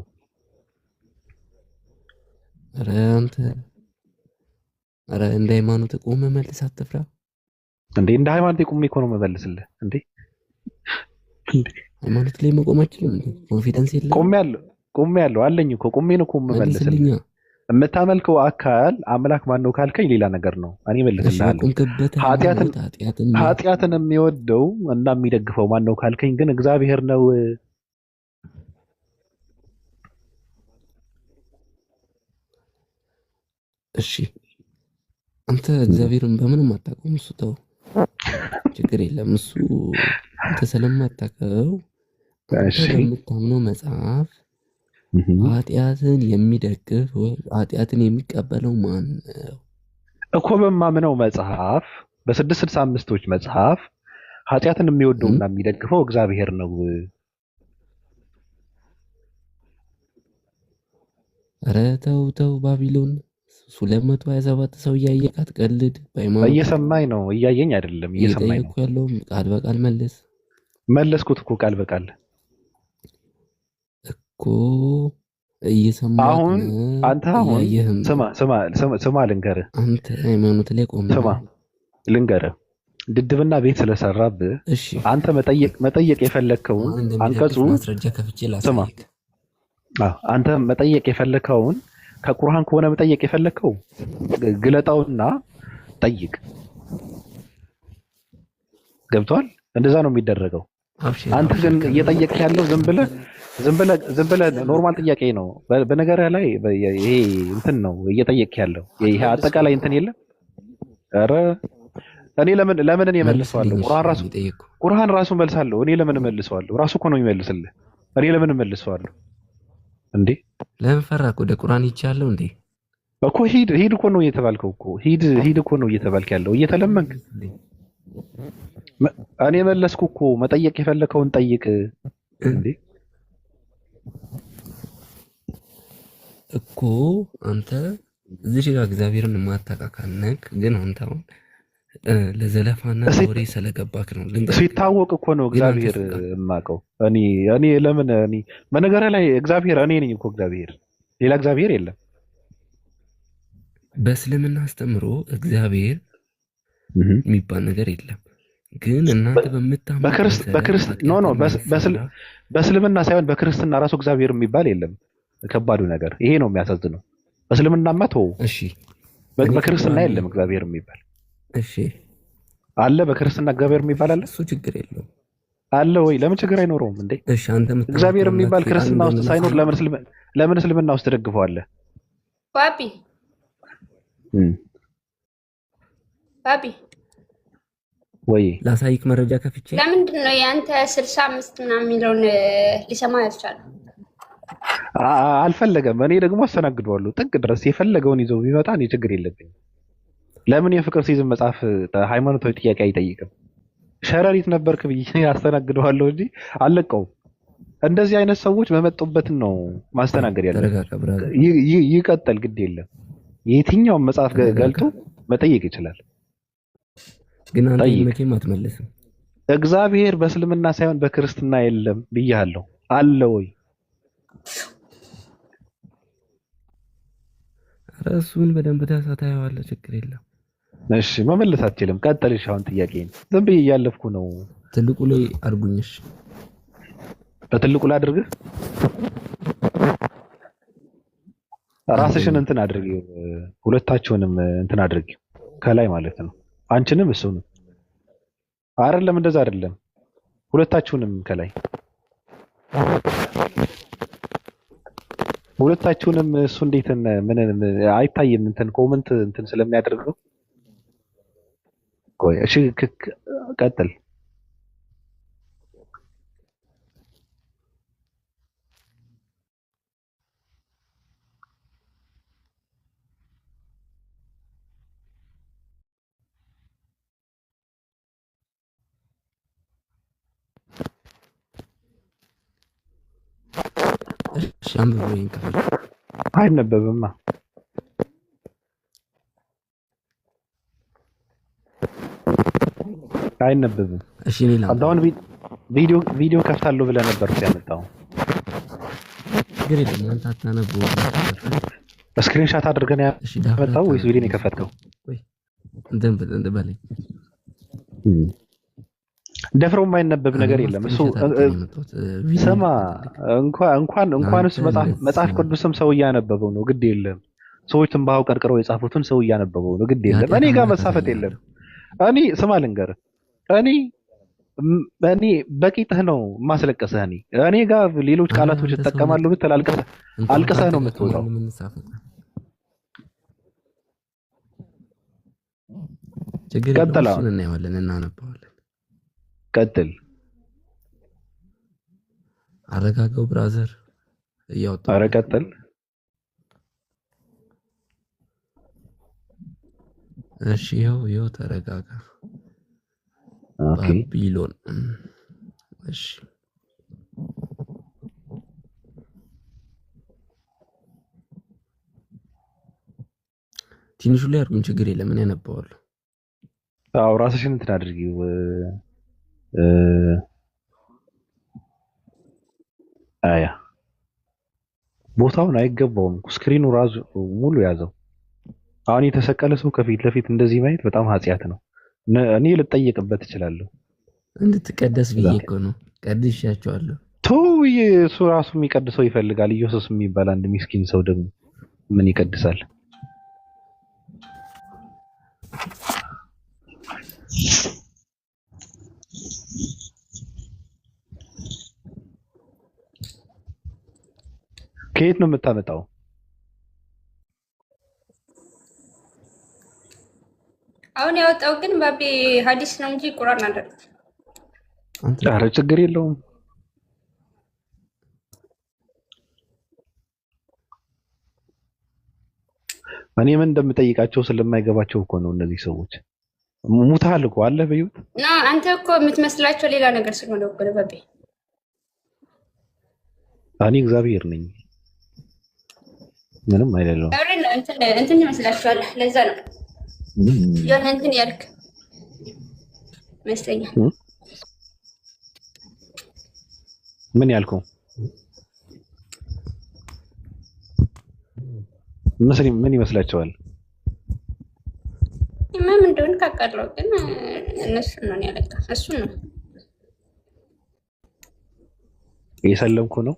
ኧረ አንተ ኧረ እንደ ሃይማኖት ቆመህ መልስ፣ አትፍራ። እንዴ እንደ ሃይማኖት ቆሜ እኮ ነው የምመልስልህ። እንዴ እንዴ ሃይማኖት ላይ መቆም አችልም እንዴ? Confidence የለም? ቆሜያለሁ፣ ቆሜያለሁ አለኝ እኮ ቆሜ ነው እኮ የምመልስልህ። መልስልኛ። የምታመልከው አካል አምላክ ማን ነው ካልከኝ ሌላ ነገር ነው። እኔ እሺ እመልስልሃለሁ። በቆምክበት ኃጢአትን ሃይማኖት ኃጢአትን ኃጢአትን የሚወደው እና የሚደግፈው ማን ነው ካልከኝ ግን እግዚአብሔር ነው። እሺ አንተ እግዚአብሔርን በምንም አታውቀውም። እሱ ተው፣ ችግር የለም። እሱ አንተ ስለማታውቀው አንተ እሺ በምታምነው መጽሐፍ ኃጢአትን የሚደግፍ ወይ ኃጢአትን የሚቀበለው ማን ነው? እኮ በማምነው መጽሐፍ በ665ቶች መጽሐፍ ኃጢአትን እም? የሚወደውና የሚደግፈው እግዚአብሔር ነው። ኧረ ተው ተው፣ ባቢሎን 227 ሰው እያየህ አትቀልድ። በሃይማኖትህ እየሰማኝ ነው፣ እያየኝ አይደለም፣ እየሰማኝ ነው። እየጠየቅኩ ያለውም ቃል በቃል መልስ መለስኩት እኮ ቃል በቃል። እኮ። እየሰማክ አሁን ነው አንተ አሁን እያየህም ስማ ነው። ስማ ስማ ስማ ልንገርህ፣ አንተ ሃይማኖት ላይ ስማ ቆመሃል። ልንገርህ፣ ድድብና ቤት ስለሰራብህ እሺ አንተ መጠየቅ የፈለግከውን ማን እንደሚደግፍ አንቀጹ ማስረጃ ከፍቼ ስማ፣ ላሳይክ። አዎ፣ አንተ መጠየቅ የፈለግከውን ከቁርአን ከሆነ መጠየቅ የፈለግከው ግለጣውና ጠይቅ። ገብቷል? እንደዛ ነው የሚደረገው። አብሽር አንተ አብሽር፣ ግን ከምንም እየጠየቅህ ያለው ዝም ብለህ ዝም ብለህ ዝም ብለህ normal ጥያቄ ነው። በነገርህ ላይ ይሄ እንትን ነው እየጠየቅህ ያለው ይሄ አትመልሰውም አጠቃላይ እንትን የለም። ኧረ እኔ ለምን እኔ እመልሰዋለሁ? መልስልኝ። እሺ ቁርአን ራሱ የጠየቅኩ ቁርአን ራሱ መልሳለሁ። እኔ ለምን እመልሰዋለሁ? ራሱ እኮ ነው የሚመልስልህ። እኔ ለምን እመልሰዋለሁ እንዴ? ለምን ፈራክ? ወደ ቁርአን ይቻለው እንዴ? እኮ ሂድ ሂድ እኮ ነው እየተባልከው እኮ ሂድ ሂድ እኮ ነው እየተባልክ ያለው እየተለመንክ። መልስልኝ። እኔ መለስኩ እኮ። መጠየቅ የፈለከውን ጠይቅ እንዴ። እኮ አንተ እዚህ ጋር እግዚአብሔርን የማታውቅ አካል ነህ። ግን አንተ አሁን ለዘለፋና ለወሬ ስለገባክ ነው። ልንገርህ ሲታወቅ እኮ ነው ግን አንተ እግዚአብሔር ፍቃ የማውቀው። እኔ ለምን እኔ በነገርህ ላይ እግዚአብሔር እኔ ነኝ እኮ እግዚአብሔር፣ ሌላ እግዚአብሔር የለም። በእስልምና አስተምሮ እግዚአብሔር የሚባል ነገር የለም። ግን እናንተ በምታምኑት መሰረት No no ኃጢአትን የሚያሰራ በእስልምና ሳይሆን በክርስትና ራሱ እግዚአብሔር የሚባል የለም። ከባዱ ነገር ይሄ ነው የሚያሳዝነው። በእስልምናማ ተወው፣ እሺ እኔ በክርስትና ከቁርአን የለም እግዚአብሔር የሚባል እሺ አለ። በክርስትና እግዚአብሔር የሚባል አለ እሱ ችግር የለውም። አለ ወይ? ለምን ችግር አይኖረውም እንዴ? እሺ አንተ እግዚአብሔር የምታመልከው አምላክ የሚባል ሰይጣን ክርስትና ውስጥ እንደሆነ ሳይኖር ላሳይክ። ለምን እስልምና ውስጥ ትደግፈዋለህ? ባቢ ባቢ ወይ ላሳይክ መረጃ ከፍቼ ለምንድን ነው የአንተ 65 ምናምን የሚለውን ሊሰማ ያልቻለው? አልፈለገም። እኔ ደግሞ አስተናግደዋለሁ ጥግ ድረስ የፈለገውን ይዘው ቢመጣ እኔ ችግር የለብኝም። ለምን የፍቅር ሲዝም መጽሐፍ ሃይማኖታዊ ጥያቄ አይጠይቅም? ሸረሪት ነበርክ ብዬ ያስተናግደዋለሁ እንጂ አልለቀውም። እንደዚህ አይነት ሰዎች በመጡበትን ነው ማስተናገድ ያለብን። ተረጋጋ brother፣ ይቀጥል፣ ግድ የለም። የትኛውን መጽሐፍ ተረጋጋ። ገልጦ መጠየቅ ይችላል። ግን አንተ ጠይቅ። መቼም አትመልስም። እግዚአብሔር በእስልምና ሳይሆን በክርስትና የለም ብያለሁ። አለ ወይ? ኧረ እሱን በደንብ ታየዋለህ፣ ችግር የለም። እሺ መመለስ አትችልም። ቀጥል። እሺ አሁን ጥያቄን ዝም ብዬ እያለፍኩ ነው። ትልቁ ላይ አድርጉኝ። እሺ በትልቁ ላድርግህ። ራስሽን አድርገኝ። እንትን አድርጊው፣ ሁለታችሁንም እንትን አድርጊው ከላይ ማለት ነው። አንቺንም እሱንም። አይደለም እንደዛ አይደለም፣ ሁለታችሁንም ከላይ ሁለታችሁንም። እሱ እንዴት ምን አይታይም? እንትን comment እንትን ስለሚያደርገው። ቆይ እሺ፣ ቀጥል። እሺ አንብበው ይሄን ክፍል። አይነበብማ። አይነበብም። እሺ እኔ አንተ አሁን ላንብበው። ቪዲዮ ቪዲዮ ከፍታለሁ ብለህ ነበር እኮ ያመጣው። ችግር የለም አንተ አታነበውም ነበር። screenshot አድርገን እሺ ዳፍረህ ያመጣው ወይስ ቪዲዮ ነው አታነበውም? የከፈትከው? ቆይ እንትን እንትን በለኝ። ደፍሮ የማይነበብ ነገር እኔማ የለም። እሱ screenshot አድርጌ ነው የመጣሁት። ቪዲዮ ስማ ልክፈትልህ። እንኳን እንኳን እንኳን እሱ አንተ መጽሐፍ እንደዚህ መጽሐፍ ቅዱስም ሰው እያነበበው ነው። ግድ የለም። ሰዎች ትንባሆው ቀርቅረው የጻፉትን ሰው እያነበበው ነው። ግድ የለም። የኃጢአት እኔ ጋር አምላክ መሳፈጥ የለም። አሳይሃለሁ። እኔ ስማ ልንገርህ፣ እኔ እኔ በቂጥህ ነው የማስለቀስህ። እኔ ጋር ሌሎች ኧረ ቃላቶች አንተ ሰው ነህ። እጠቀማለሁ ብትል አልቅሰህ እንኳን አልቅሰህ ከአንተ ነው ጋር የምትወጣው። ከማንም እንሳፈጥ። ችግር የለውም። ቀጥል፣ እሱን አሁን እናየዋለን፣ እናነባዋለን። ቀጥል። አረጋጋው brother፣ ኧረ እያወጣሁልህ ነው። ቀጥል። እሺ ይኸው ይኸው፣ ተረጋጋ። okay ባቢሎን። እሺ ትንሹ ላይ አድርጉኝ፣ ችግር የለም እኔ አነባዋለሁ። አዎ ራስሽን እንትን አድርጊው። እ፣ አያ ቦታውን አይገባውም። screen ኑ ራሱ ሙሉ ያዘው። አሁን የተሰቀለ ሰው ከፊት ለፊት እንደዚህ ማየት በጣም ኃጢአት ነው። እኔ ልጠየቅበት እችላለሁ። እንድትቀደስ እዛ ብዬ እኮ ነው። ቀድሻቸዋለሁ። ተው፣ እሱ ራሱ የሚቀድሰው ይፈልጋል። ኢየሱስ የሚባል አንድ ሚስኪን ሰው ደግሞ ምን ይቀድሳል? ከየት ነው የምታመጣው? አሁን ያወጣው ግን ባቢ ሀዲስ ነው እንጂ ቁርአን አይደለም። አንተ ኧረ ችግር የለውም። እኔ ምን እንደምጠይቃቸው ስለማይገባቸው እኮ ነው እነዚህ ሰዎች። ሙታል እኮ አለ በህይወት። እና አንተ እኮ የምትመስላቸው ሌላ ነገር ስለሆነ እኮ ነው ባቢ። እኔ እግዚአብሔር ነኝ፣ ምንም አይደለሁም። አብረን ነው እንትን እንትን ትመስላችኋለህ። ለዛ ነው የሆነ እንትን ያልክ ይመስለኛል። ምን ያልከው ምን ይመስላቸዋል? ምን እንደሆነ ካውቃለሁ፣ ግን እነሱን ነው ያለቃ እሱን ነው እየሰለምኩ ነው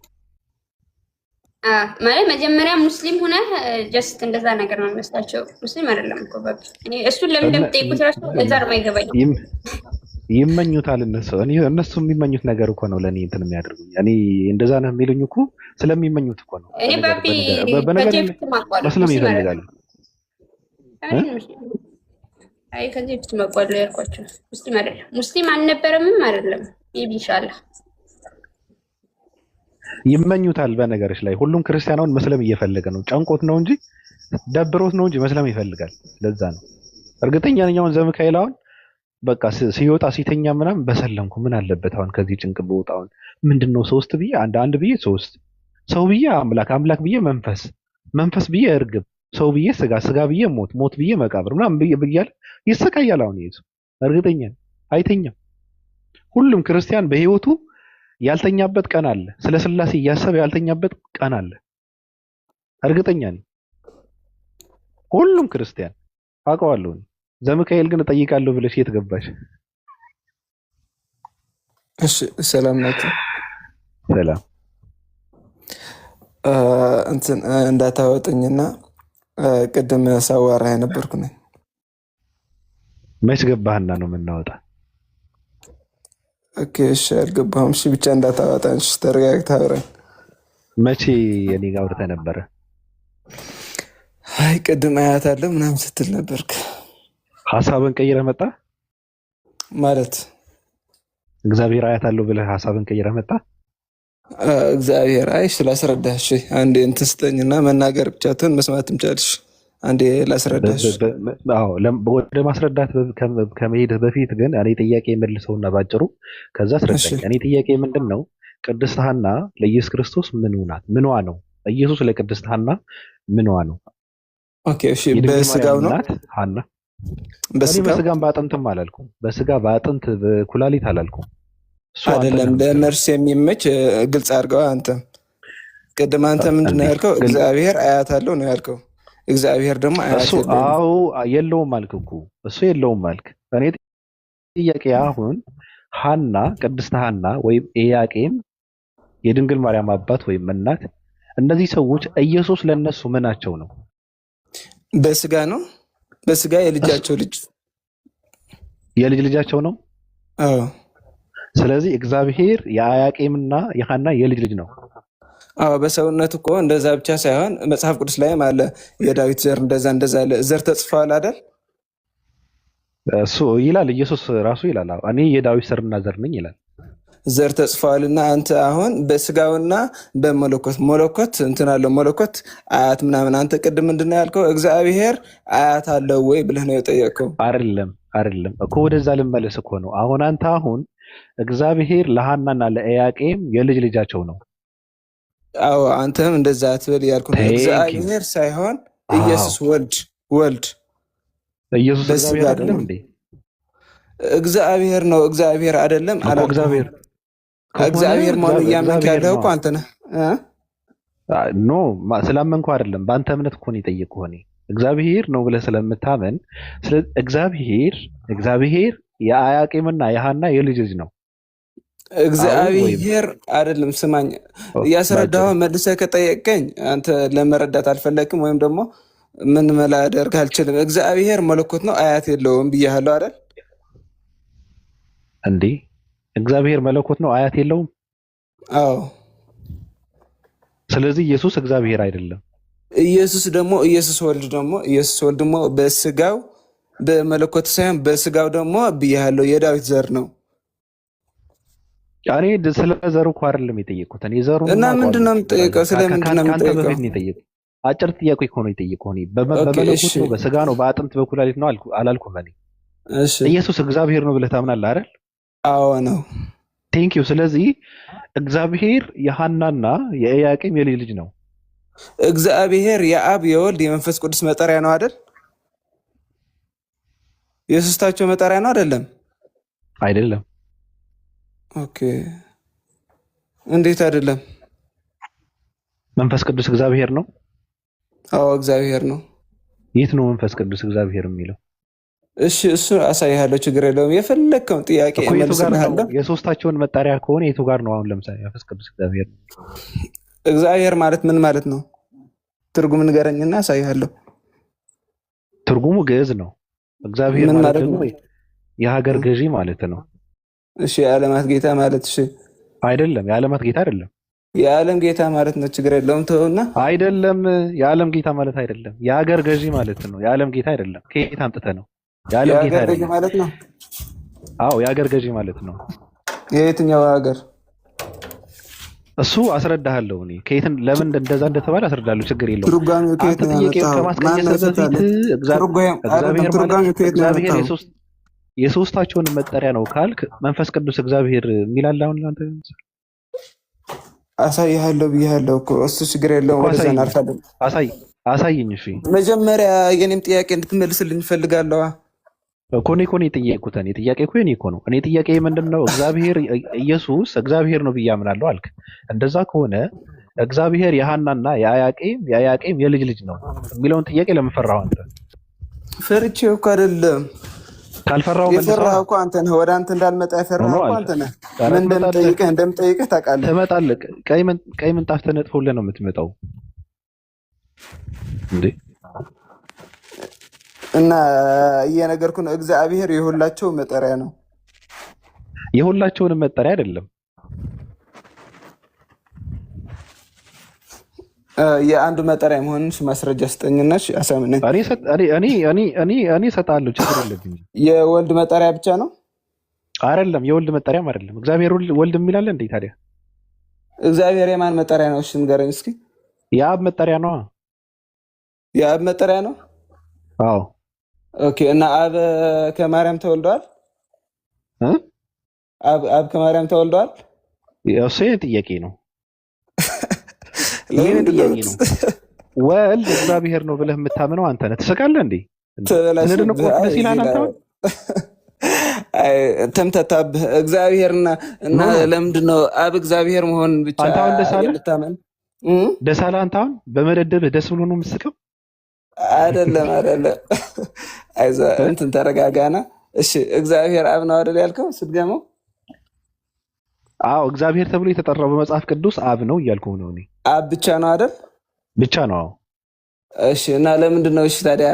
ማለት መጀመሪያ ሙስሊም ሆነህ just እንደዛ ነገር ነው የሚመስላቸው። ሙስሊም አይደለም እኮ ባቢ። እኔ እሱን ለምን እንደምጠይቁት ራሱ እዛ ነው የማይገባኝ። ይመኙታል እነሱ። እኔ እነሱ የሚመኙት ነገር እኮ ነው ለእኔ እንትን የሚያደርጉኝ። እኔ እንደዛ ነው የሚሉኝ እኮ ስለሚመኙት እኮ ነው። እኔ ባቢ በነገር ከዚህ በፊት አውቀዋለሁ መስለም ሙስሊም አይደለም። ይፈልጋሉ። አይ ከዚህ በፊት አውቀዋለሁ ያልኳቸው ሙስሊም አይደለም። ሙስሊም አልነበረምም አይደለም። maybe ኢንሻአላህ ይመኙታል። በነገሮች ላይ ሁሉም ክርስቲያናውን መስለም እየፈለገ ነው። ጨንቆት ነው እንጂ ደብሮት ነው እንጂ መስለም ይፈልጋል። ለዛ ነው እርግጠኛ ነኝ አሁን ዘሚካኤል አሁን በቃ ሲወጣ ሲተኛ ምናምን በሰለምኩ ምን አለበት አሁን ከዚህ ጭንቅ ብወጣ፣ አሁን ምንድን ነው ሶስት ብዬ አንድ፣ አንድ ብዬ ሶስት፣ ሰው ብዬ አምላክ፣ አምላክ ብዬ መንፈስ፣ መንፈስ ብዬ እርግብ፣ ሰው ብዬ ስጋ፣ ስጋ ብዬ ሞት፣ ሞት ብዬ መቃብር ምናምን ብዬ ብያለ ይሰቃያል። አሁን ይሄ ሰው እርግጠኛ ነኝ አይተኛም። ሁሉም ክርስቲያን በህይወቱ ያልተኛበት ቀን አለ። ስለ ስላሴ እያሰበ ያልተኛበት ቀን አለ። እርግጠኛ ነኝ። ሁሉም ክርስቲያን አውቀዋለሁ። እኔ። ዘሚካኤል ግን እጠይቃለሁ ብለሽ የት ገባሽ? እሺ ሰላም ናቸው። ሰላም። እንትን እንዳታወጥኝና ቅድም ሳዋራ የነበርኩ ነኝ። መች ገባህና ነው የምናወጣ? Okay እሺ፣ አልገባሁም። እሺ ብቻ እንዳታወጣን። እሺ ተረጋግተህ አውራኝ። መቼ እኔ ጋር አውርተህ ነበረ? አይ ቅድም አያታለሁ ምናምን ስትል ነበርክ። ሀሳብን ቀይረህ መጣ? ማለት እግዚአብሔር አያታለሁ ብለህ ሀሳብን ቀይረህ መጣ? እግዚአብሔር አይ ስላስረዳህ። እሺ አንዴ እንትን ስጠኝና መናገር ብቻ ትሆን መስማትም ቻልሽ። አንዴ ላስረዳሽ። አዎ፣ ወደ ማስረዳት ከመሄድህ በፊት ግን እኔ ጥያቄ መልሰውና ባጭሩ ከዛ አስረዳኝ። እኔ ጥያቄ ምንድን ነው? ቅድስት ሐና ለኢየሱስ ክርስቶስ ምኑ ናት? ምኗ ነው? ኢየሱስ ለቅድስት ሐና ምኗ ነው? Okay እሺ፣ የድንግል ማርያም በስጋው ነው እናት ሐና። እኔ በስጋው በስጋም በአጥንትም አላልኩም። በስጋ በአጥንት በኩላሊት አላልኩም። እሱ አንተ አይደለም። ነህ የምትለው። ለነርስ የሚመች ግልጽ አድርገው። አንተ ቅድም አንተ ምንድን ነው እንዴ ያልከው? እግዚአብሔር አያት አለው ነው ያልከው። እግዚአብሔር ደግሞ አያት እሱ የለውም። አዎ የለውም አልክ እኮ፣ እሱ የለውም አልክ። እኔ ጥያቄ አሁን ሐና፣ ቅድስት ሐና ወይም ኢያቄም የድንግል ማርያም አባት ወይም እናት፣ እነዚህ ሰዎች ኢየሱስ ለነሱ ምናቸው ነው? በስጋ ነው፣ በስጋ እሱ የልጃቸው ልጅ። የልጅ ልጃቸው ነው። አዎ ስለዚህ እግዚአብሔር የኢያቄምና የሐና የልጅ ልጅ ነው። አዎ፣ በሰውነት እኮ እንደዛ ብቻ ሳይሆን መጽሐፍ ቅዱስ ላይም አለ የዳዊት ዘር እንደዛ እንደዛ አለ፣ ዘር ተጽፏል አይደል? እሱ ይላል፣ ኢየሱስ ራሱ ይላል፣ አዎ፣ እኔ የዳዊት ስርና ዘር ነኝ ይላል። ዘር ተጽፏልና አንተ አሁን በስጋውና በመለኮት መለኮት እንትን አለው መለኮት አያት ምናምን። አንተ ቅድም ምንድን ነው ያልከው? እግዚአብሔር አያት አለው ወይ ብለህ ነው የጠየቅከው። አይደለም አይደለም እኮ፣ ወደዛ ልመለስ እኮ ነው። አሁን አንተ አሁን እግዚአብሔር ለሐናና ለኢያቄም የልጅ ልጃቸው ነው። አዎ አንተም እንደዛ አትበል እያልኩ ነው። Thank you። እግዚአብሔር ሳይሆን ኢየሱስ ወልድ ወልድ ኢየሱስ በስጋ እግዚአብሔር አይደለም ደግሞ እንዴ? እግዚአብሔር ነው። እግዚአብሔር አይደለም እኮ አላልኩህም። እግዚአብሔር ከሆነ እግዚአብሔር መሆኑ እያመንክ እግዚአብሔር ያለህ ነው። እኮ አንተ ነህ እ? No፣ ስላመንኩ አይደለም፣ በአንተ እምነት እኮ ነው የጠየቅኩህ። እኔ እግዚአብሔር ነው ብለህ ስለምታመን፣ ስለ እግዚአብሔር እግዚአብሔር የኢያቄምና የሐና የልጅ ልጅ ነው። አዎ ወይም እግዚአብሔር አይደለም። ስማኝ፣ ባጭሩ ያስረዳኸው መልሰህ ከጠየቀኝ አንተ ለመረዳት አልፈለግም ወይም ደግሞ ምን መላደርግ አልችልም። እግዚአብሔር መለኮት ነው፣ አያት የለውም ብያለሁ አይደል? እንዴ እግዚአብሔር መለኮት ነው፣ አያት የለውም። አዎ። ስለዚህ ኢየሱስ እግዚአብሔር አይደለም። ኢየሱስ ደግሞ ኢየሱስ ወልድ ደግሞ ኢየሱስ ወልድ ደግሞ በስጋው በመለኮት ሳይሆን በስጋው ደግሞ ብያለሁ የዳዊት ዘር ነው። እኔ ስለ ዘሩ እኮ አይደለም የጠየቅኩት። እኔ ዘሩን እና ምንድን ነው አውቀዋለሁ። የምጠይቀው? ስለ ምንድን ነው ከአንተ የምጠይቀው? በፊት ነው የጠየቅኩት። አጭር ጥያቄ እኮ ነው የጠየቅኩህ። እኔ Okay በመለኮት እሺ ነው በስጋ ነው በአጥንት በኩላሊት ነው አላልኩም። እኔ እሺ ኢየሱስ እግዚአብሔር ነው ብለህ ታምናለህ አይደል? አዎ ነው። Thank you። ስለዚህ እግዚአብሔር የሐናና የኢያቄም የልጅ ልጅ ነው። እግዚአብሔር የአብ የወልድ የመንፈስ ቅዱስ መጠሪያ ነው አይደል? የሶስታቸው መጠሪያ ነው አይደለም? አይደለም? Okay እንዴት አይደለም? መንፈስ ቅዱስ እግዚአብሔር ነው። አዎ እግዚአብሔር ነው። የት ነው መንፈስ ቅዱስ እግዚአብሔር የሚለው? እሺ እሱ አሳይሃለሁ፣ ችግር የለውም። የፈለግከውን ጥያቄ እኮ የቱ ጋር ነው? እመልስልሃለሁ። የሶስታቸውን መጠሪያ ከሆነ የቱ ጋር ነው? አሁን ለምሳሌ መንፈስ ቅዱስ እግዚአብሔር ነው። እግዚአብሔር ማለት ምን ማለት ነው? ትርጉም ንገረኝና አሳይሃለሁ። ትርጉሙ ግዕዝ ነው። እግዚአብሔር ምን ማለት ማለት ደግሞ ነው? የሀገር ገዢ ማለት ነው። እሺ የዓለማት ጌታ ማለት እሺ፣ አይደለም፣ የዓለማት ጌታ አይደለም። የዓለም ጌታ ማለት ነው። ችግር የለውም። ተውና አይደለም፣ የዓለም ጌታ ማለት አይደለም። የሀገር ገዢ ማለት ነው። የዓለም ጌታ አይደለም። ከየት አምጥተህ ነው? የዓለም ጌታ የሀገር ገዢ አይደለም። ማለት ነው። አዎ የሀገር ገዢ ማለት ነው። የየትኛው ሀገር? እሱ አስረዳሃለሁ። እኔ ከየት ለምን እንደዛ እንደተባለ አስረዳለሁ። ችግር የለውም። ትርጓሜው ከየት አንተ ነው ጥያቄውን ያመጣኸው? ማን ነው ከማስቀየስህ በፊት የፈታልህ? አይደለም እግዚአብሔር ማለት ትርጓሜው ከየት ነው እግዚአብሔር ያመጣኸው? የሶስታቸውን መጠሪያ ነው ካልክ መንፈስ ቅዱስ እግዚአብሔር የሚላል አሁን ለአንተ አሳይሃለሁ ብያለሁ እኮ እሱ ችግር የለውም። እኮ ወደዛ አሳይኝ፣ እናልፋለን። አሳይ አሳይኝ። እሺ መጀመሪያ የኔም ጥያቄ እንድትመልስልኝ እፈልጋለሁ። እኮ እኔ እኮ ነው የጠየቅኩት። እኔ ጥያቄ እኮ የኔ እኮ ነው። እኔ ጥያቄ ምንድን ነው? እግዚአብሔር ኢየሱስ እግዚአብሔር ነው ብዬ አምናለሁ አልክ። እንደዛ ከሆነ እግዚአብሔር የሐናና የአያቄም የልጅ ልጅ ነው የሚለውን ጥያቄ ለምን ፈራኸው አንተ? ፈርቼ እኮ አይደለም። ካልፈራው መልሰዋ። የፈራህ እኮ አንተ ነህ። ወደ አንተ እንዳልመጣ የፈራህ no እኮ አለ አንተ ነህ። ኧረ ምን ትመጣለህ፣ እንደምጠይቅህ ታውቃለህ። ትመጣለህ። ቀይ ምንጣፍ ተነጥፎልህ ነው የምትመጣው እንዴ? እና እየነገርኩህ ነው። እግዚአብሔር የሁላቸው መጠሪያ ነው። የሁላቸውንም መጠሪያ አይደለም። የአንዱ መጠሪያ መሆኑን ማስረጃ ስጠኝና እሺ፣ አሳምነኝ። እኔ ሰጥ- እኔ እኔ እኔ እኔ እኔ እሰጥሃለሁ፣ ችግር የለብኝም። የወልድ መጠሪያ ብቻ ነው። አይደለም የወልድ መጠሪያም አይደለም። እግዚአብሔር ወልድ የሚል አለ እንዴ ታዲያ? እግዚአብሔር የማን መጠሪያ ነው? እሺ ንገረኝ እስኪ። የአብ መጠሪያ ነዋ። የአብ መጠሪያ ነው። አዎ okay። እና አብ ከማርያም ተወልደዋል? እ? አብ ከማርያም ተወልደዋል? እሱ የኔ ጥያቄ ነው። የኔ ለምንድን ነው ጥያቄ ነው። ወልድ እግዚአብሔር ነው ብለህ የምታምነው አንተ ነህ። ትስቃለህ እንዴ? እንዴ ተበላሸብህ? ስንድን አይ ደስ እዚህ ይልሃል አንተ ላይ አሁን? አይ ተምታታብህ። እግዚአብሔርና እና no no ለምንድን ነው አብ እግዚአብሔር መሆን ብቻ አንተ አሁን ደስ አለህ? የምታመን? እ? ደስ አለህ አንተ አሁን በመደደብህ ደስ ብሎ ነው የምትስቀው? አይደለም አይደለም። አይዞህ እ? እንትን ተረጋጋና። እሺ እግዚአብሔር አብ ነው አይደል ያልከው ስትገመው? አዎ እግዚአብሔር ተብሎ የተጠራው በመጽሐፍ ቅዱስ አብ ነው እያልኩህ ነው እኔ። አብ ብቻ ነው አይደል? ብቻ ነው። አዎ እሺ እና ለምንድን ነው እሺ ታዲያ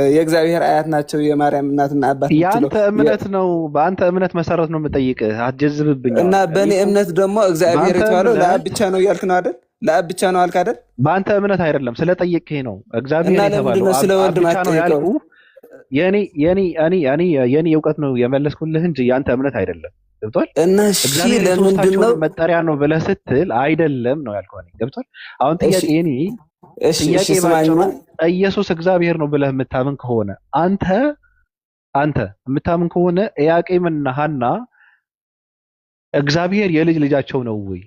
የእግዚአብሔር አያት ናቸው የማርያም እናትና አባት የምትለው? የአንተ እምነት ነው። በአንተ እምነት መሰረት ነው የምጠይቅህ። አትጀዝብብኝ። እና አሁን እኔ በእኔ እኮ እምነት ደግሞ እግዚአብሔር በአንተ የተባለው ለአብ እምነት ብቻ ነው እያልክ ነው አይደል? ለአብ ብቻ ነው አልክ አይደል? በአንተ እምነት አይደለም ስለጠየቅህ ነው። እግዚአብሔር እና ለምንድን የተባለው ነው አብ ስለ አብ ወልድ ብቻ ነው ማትጠይቀው? ያልኩህ የኔ የኔ እኔ እኔ የኔ እውቀት ነው የመለስኩልህ እንጂ የአንተ እምነት አይደለም። ገብቷል? እና እሺ እግዚአብሔር ለምንድን ነው የሶስታቸውን መጠሪያ ነው ብለህ ስትል አይደለም ነው ያልከው። እኔ ገብቷል? አሁን እሺ ጥያቄ የኔ እሺ እሺ ጥያቄ ባጭሩ ስማኝማ ኢየሱስ እግዚአብሔር ነው ብለህ የምታምን ከሆነ አንተ የምታምን ከሆነ ኢያቄምና ሐና እግዚአብሔር የልጅ ልጃቸው ነው ወይ?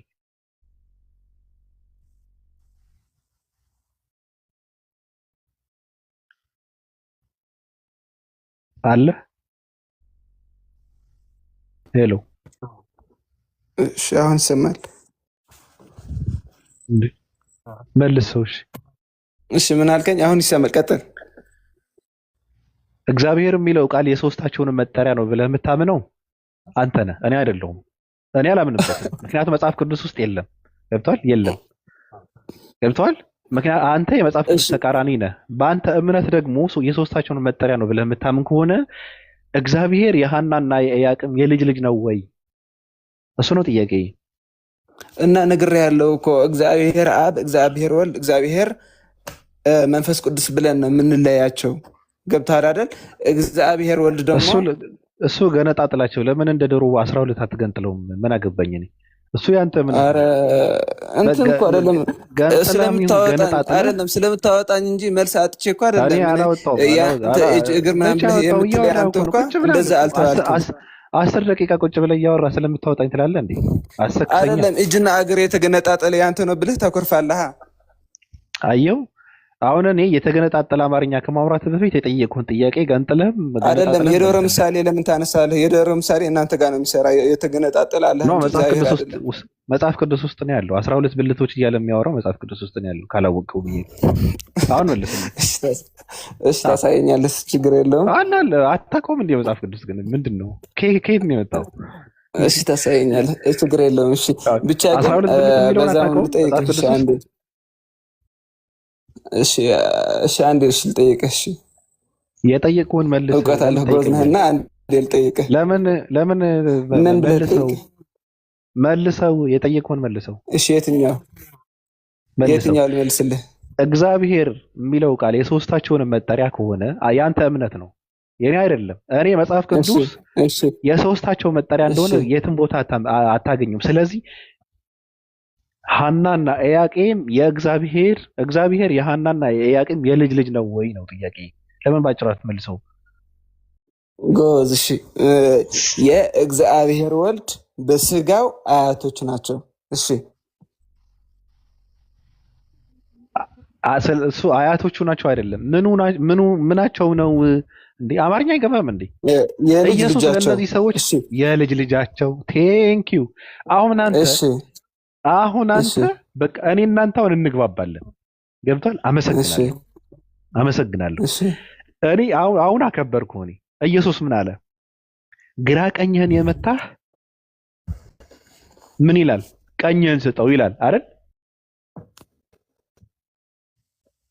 አለ hello እሺ አሁን ይሰማል። እንዴ መልሰው። እሺ እሺ ምን አልከኝ? አሁን ይሰማል። ቀጥል። እግዚአብሔር የሚለው ቃል የሶስታቸውን መጠሪያ ነው ብለህ የምታምነው አንተ ነህ፣ እኔ አይደለሁም። እኔ አላምንበትም፣ ምክንያቱም መጽሐፍ ቅዱስ ውስጥ የለም። ገብቷል? የለም። ገብቷል? ምክንያት አንተ የመጽሐፍ ቅዱስ እሺ ተቃራኒ ነህ። በአንተ እምነት ደግሞ የሶስታቸውን መጠሪያ ነው ብለህ የምታምን ከሆነ እግዚአብሔር የሐናና የኢያቄም የልጅ ልጅ ነው ወይ? እሱ ነው ጥያቄ። እና ነግሬሃለሁ እኮ እግዚአብሔር አብ፣ እግዚአብሔር ወልድ፣ እግዚአብሔር መንፈስ ቅዱስ ብለን ነው የምንለያቸው። ገብቶሃል አይደል? እግዚአብሔር ወልድ ደግሞ እሱ ገነጣጥላቸው። ለምን እንደ ድሮ 12 አትገንጥለውም? ምን አገባኝ እኔ። እሱ ያንተ እምነት አረ ነው። እንትን እኮ አይደለም ገንጥለህም ይሁን ስለምታወጣኝ ገነጣጥለህ አይደለም ስለምታወጣኝ እንጂ መልስ አጥቼ እኮ እኔ አይደለም። እኔ አላወጣሁም። ያንተ እጅ እግር መቼ ምናምን ብለህ አወጣሁ? የምትለኝ እያወራሁ አንተ እኮ ነው። እንኳ ቁጭ ብለህ እንደዛ አልተባልክም። 10 ደቂቃ ቁጭ ብለህ እያወራህ ስለምታወጣኝ ትላለህ እንዴ? አሰክሰኛ። አይደለም እጅና እግር የተገነጣጠለ ያንተ ነው ብለህ ታኮርፋለህ። አየው፣ አሁን እኔ የተገነጣጠለ አማርኛ ከማውራት በፊት የጠየቅኩህን ጥያቄ ገንጥለህም አይደለም ገነጣጥለህም የዶሮ መልስልኝ። ምሳሌ ለምን ታነሳለህ? የዶሮ ምሳሌ እናንተ ጋር ነው የሚሰራ። የተገነጣጠለ አለህ no እንጂ መጽሐፍ እግዚአብሔር ቅዱስ ውስጥ አይደለም። መጽሐፍ ቅዱስ ውስጥ ነው ያለው። 12 ብልቶች እያለ የሚያወራው መጽሐፍ ቅዱስ ውስጥ ነው ያለው። ካላወቅኸው ብዬ አሁን መልስልኝ። እሺ ታሳየኛለህ፣ ችግር የለውም። አለ አለ አታውቀውም እንዴ? መጽሐፍ ቅዱስ ግን ምንድን ነው? ከየት ነው የመጣው? እሺ ታሳየኛለህ፣ ችግር የለውም። እሺ ብቻ አስራ ግን ሁለት ብልት የሚለውን በዛም አታውቀውም መጽሐፍ ልጠይቅህ። እሺ ቅዱስ ውስጥ? አንዴ እሺ እሺ አንዴ እሺ ልጠይቅህ። እሺ የጠየቅኩህን መልስ። እውቀት ለምን አለህ ጎበዝ ነህና ትጠይቀኛለህ? አንዴ ልጠይቅህ። ለምን ለምን ምን ብለህ መልሰው ልጠይቅህ? መልሰው የጠየቅኩህን መልሰው እሺ የትኛው መልሰው። የትኛው ልመልስልህ? እግዚአብሔር የሚለው ቃል የሶስታቸውን መጠሪያ ከሆነ የአንተ እምነት ነው። የኔ አይደለም። እኔ መጽሐፍ እሺ ቅዱስ እሺ የሶስታቸው መጠሪያ እሺ እንደሆነ የትም ቦታ አታገኙም። ስለዚህ ሐናና ኢያቄም የእግዚአብሔር እግዚአብሔር የሐናና የኢያቄም የልጅ ልጅ ነው ወይ ነው ጥያቄ። ለምን ባጭሩ አትመልሰው? ጎበዝ። እሺ የእግዚአብሔር ወልድ በስጋው አያቶች ናቸው። እሺ እሱ አያቶቹ ናቸው አይደለም? ምኑ ምናቸው ነው እንዴ? አማርኛ አይገባም እንዴ? የልጅ ኢየሱስ ልጃቸው። ለእነዚህ ሰዎች እሺ የልጅ ልጃቸው። Thank you። አሁን አንተ እሺ አሁን እሺ አንተ በቃ እኔ እናንተ አሁን እንግባባለን። ገብቷል? እሺ አመሰግናለሁ፣ አመሰግናለሁ። እሺ እኔ አሁን አከበርኩ። እኔ ኢየሱስ ምን አለ? ግራ ቀኝህን የመታህ ምን ይላል? ቀኝህን ስጠው ይላል አይደል?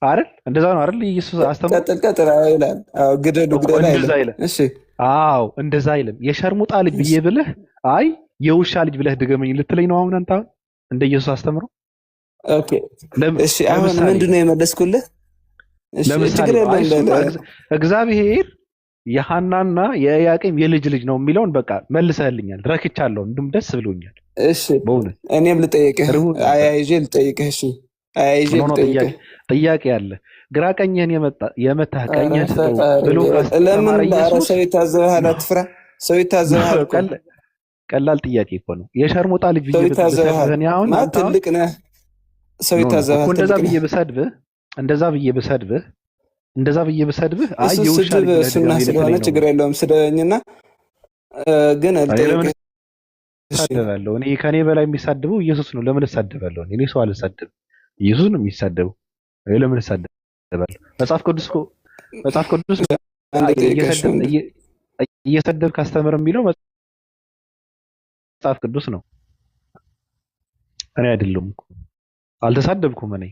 አይደል? እንደዛ ነው አይደል? ኢየሱስ አስተምሮ ቀጥል ቀጥል። አዎ ይላል። አዎ ግደሉ እኮ ግደሉ እንደዛ አይልም። ይላል። እሺ አዎ እንደዛ አይልም። የሸርሙጣ ልጅ እሺ ብዬ ብልህ አይ የውሻ ልጅ ብለህ ድገመኝ ልትለኝ ነው አሁን አንተ? አሁን እንደ ኢየሱስ አስተምሮ Okay እሺ። አሁን ለምሳሌ ምንድን ነው የመለስኩልህ? እሺ ለምሳሌ ችግር ነው። አይ የለውም እሱማ በል። እግዚአብሔር የሐናና የኢያቄም የልጅ ልጅ ነው የሚለውን በቃ መልሰህልኛል፣ ረክቻለሁ፣ እንዲሁም ደስ ብሎኛል እሺ በእውነት እኔም ልጠይቅህ፣ ርቦኝ ነበር። አያይዤ ልጠይቅህ። እሺ አያይዤ No no ጥያቄ ልጠይቅህ። ጥያቄ አለ። ግራ ቀኝህን የመታህ ኧረ ቀኝህን ስጠው ፈጣሪ ብሎ ለምን? ካስተማረ ኧረ ኢየሱስ ሰው ይታዘብሃል፣ አትፍራ። ሰው ይታዘብሃል እኮ ቀላል ጥያቄ እኮ ነው። የሸርሙጣ ልጅ ሰው ብዬ ይታዘብሃል ብሰድብህ እኔ አሁን ማለት አንተ አሁን ትልቅ ነህ። ሰው No no እኮ ይታዘብሃል፣ እንደዛ ትልቅ ብዬ ነህ። ብሰድብህ እንደዛ ብዬ ብሰድብህ እንደዛ ብዬ ብሰድብህ አይ እሱ የውሻ ስድብ ልጅ ብለህ ሱና ድገመኝ ስለሆነ ልትለኝ ነው ችግር ወይ? የለውም። ስደበኝና ግን እኔ ለምን ልጠይቅህ። እሺ እሳደባለሁ? እኔ ከኔ በላይ የሚሳደበው ኢየሱስ ነው። ለምን እሳደባለሁ? እኔ ሰው አልሳደብም። ኢየሱስ ነው የሚሳደበው። እኔ ለምን እሳደባለሁ? መጽሐፍ ቅዱስ እኮ መጽሐፍ ቅዱስ አንድ ልጠይቅህ። እሺ እየሰደብ ወንድም እየሰደብክ አስተምር የሚለው መጽሐፍ ቅዱስ ነው። እኔ አይደለሁም እኮ አልተሳደብኩም። እኔ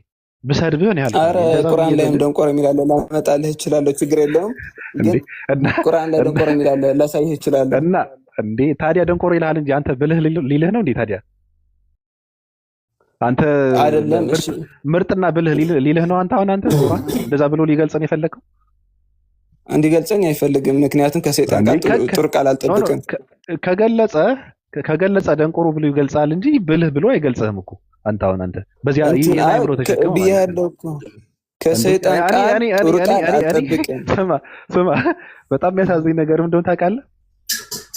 ብሰድብህ እኔ አልኩህ አረ እንደዛ ቁርአን ብዬ ላይም ደንቆሮ የሚል አለ፣ ላመጣልህ እችላለሁ። ችግር የለውም። እንዴ ግን እና ቁርአን ላይ እና ደንቆሮ የሚል አለ፣ ላሳይህ እችላለሁ። እና እንዴ ታዲያ ደንቆሮ ይልሃል እንጂ አንተ ብልህ ሊልህ ነው እንዴ ታዲያ? አንተ አይደለም። ምርጥ እሺ ምርጥና ብልህ ሊልህ ነው አንተ አሁን አንተ ቁርአን እንደዛ ብሎ ሊገልጸን የፈለከው እንዲገልጸኝ አይፈልግም። ምክንያቱም ከሰይጣን እንዴ? ጋር ጥሩ ቃል No no አልጠብቅም። ከገለጸ ከገለጸ ደንቆሮ ብሎ ይገልጻል እንጂ ብልህ ብሎ አይገልጽህም እኮ አንተ አሁን አንተ በዚያ እንትን ይሄን አይ አይምሮ ተሸክመህ ማለት ነው ብያለሁ እኮ እንዴ። ከሰይጣን እኔ ቃል እኔ እኔ ጥሩ እኔ ቃል እኔ እኔ አልጠብቅም። ስማ ስማ፣ በጣም የሚያሳዝኝ ነገር ምንድን ነው ታውቃለህ?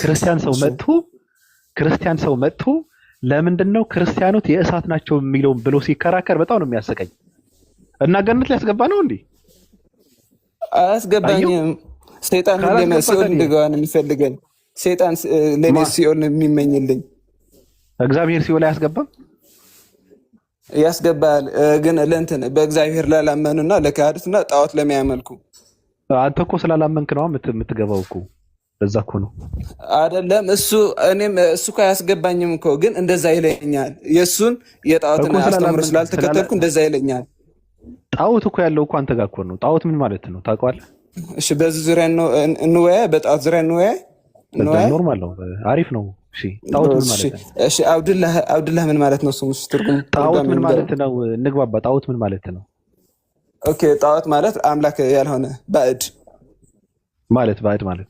ክርስቲያን ሰው እሺ መጥቶ ክርስቲያን ሰው መጥቶ ለምንድን ነው ክርስቲያኖች የእሳት ናቸው የሚለውን ብሎ ሲከራከር በጣም ነው የሚያሰቀኝ። እና ገነት ሊያስገባ ነው እንዴ? አየው፣ አያስገባኝም። ሰይጣን ሁሌም ካላስገባ ሲኦል ታዲያ እንድገባ ነው የሚፈልገን። ሰይጣን ለእኔ ማ ሲኦል ነው የሚመኝልኝ። እግዚአብሔር ሲኦል አያስገባም? ያስገባል ግን ለእንትን በእግዚአብሔር ላላመኑና ለካዱትና ጣዖት ለሚያመልኩ አንተ እኮ ስላላመንክ ነው የምትገባው እኮ በዛ እኮ ነው። አይደለም። እሱ እኔም እሱ እኮ አያስገባኝም እኮ ግን እንደዛ ይለኛል። የእሱን የጣዖትን እኮ አስተምሮ ስላላመንክ ስላልተከተልኩ እንደዛ ይለኛል። ጣዖት እኮ ያለው እኮ አንተ ጋር እኮ ነው። ጣዖት ምን ማለት ነው ታውቀዋለህ? እሺ በዚህ ዙሪያ እንወያይ፣ በጣዖት ዙሪያ እንወያይ በጣም እንወያይ። Normal ነው፣ አሪፍ ነው። እሺ ጣዖት ምን እሺ ማለት ነው? እሺ፣ አብዱላህ አብዱላህ ምን ማለት ነው? ስሙ ትርጉም ጣዖት ትርጓሜ ምን ንገረኝ። ማለት ነው? እንግባባ። ጣዖት ምን ማለት ነው? Okay ጣዖት ማለት አምላክ ያልሆነ ባዕድ ማለት ባዕድ ማለት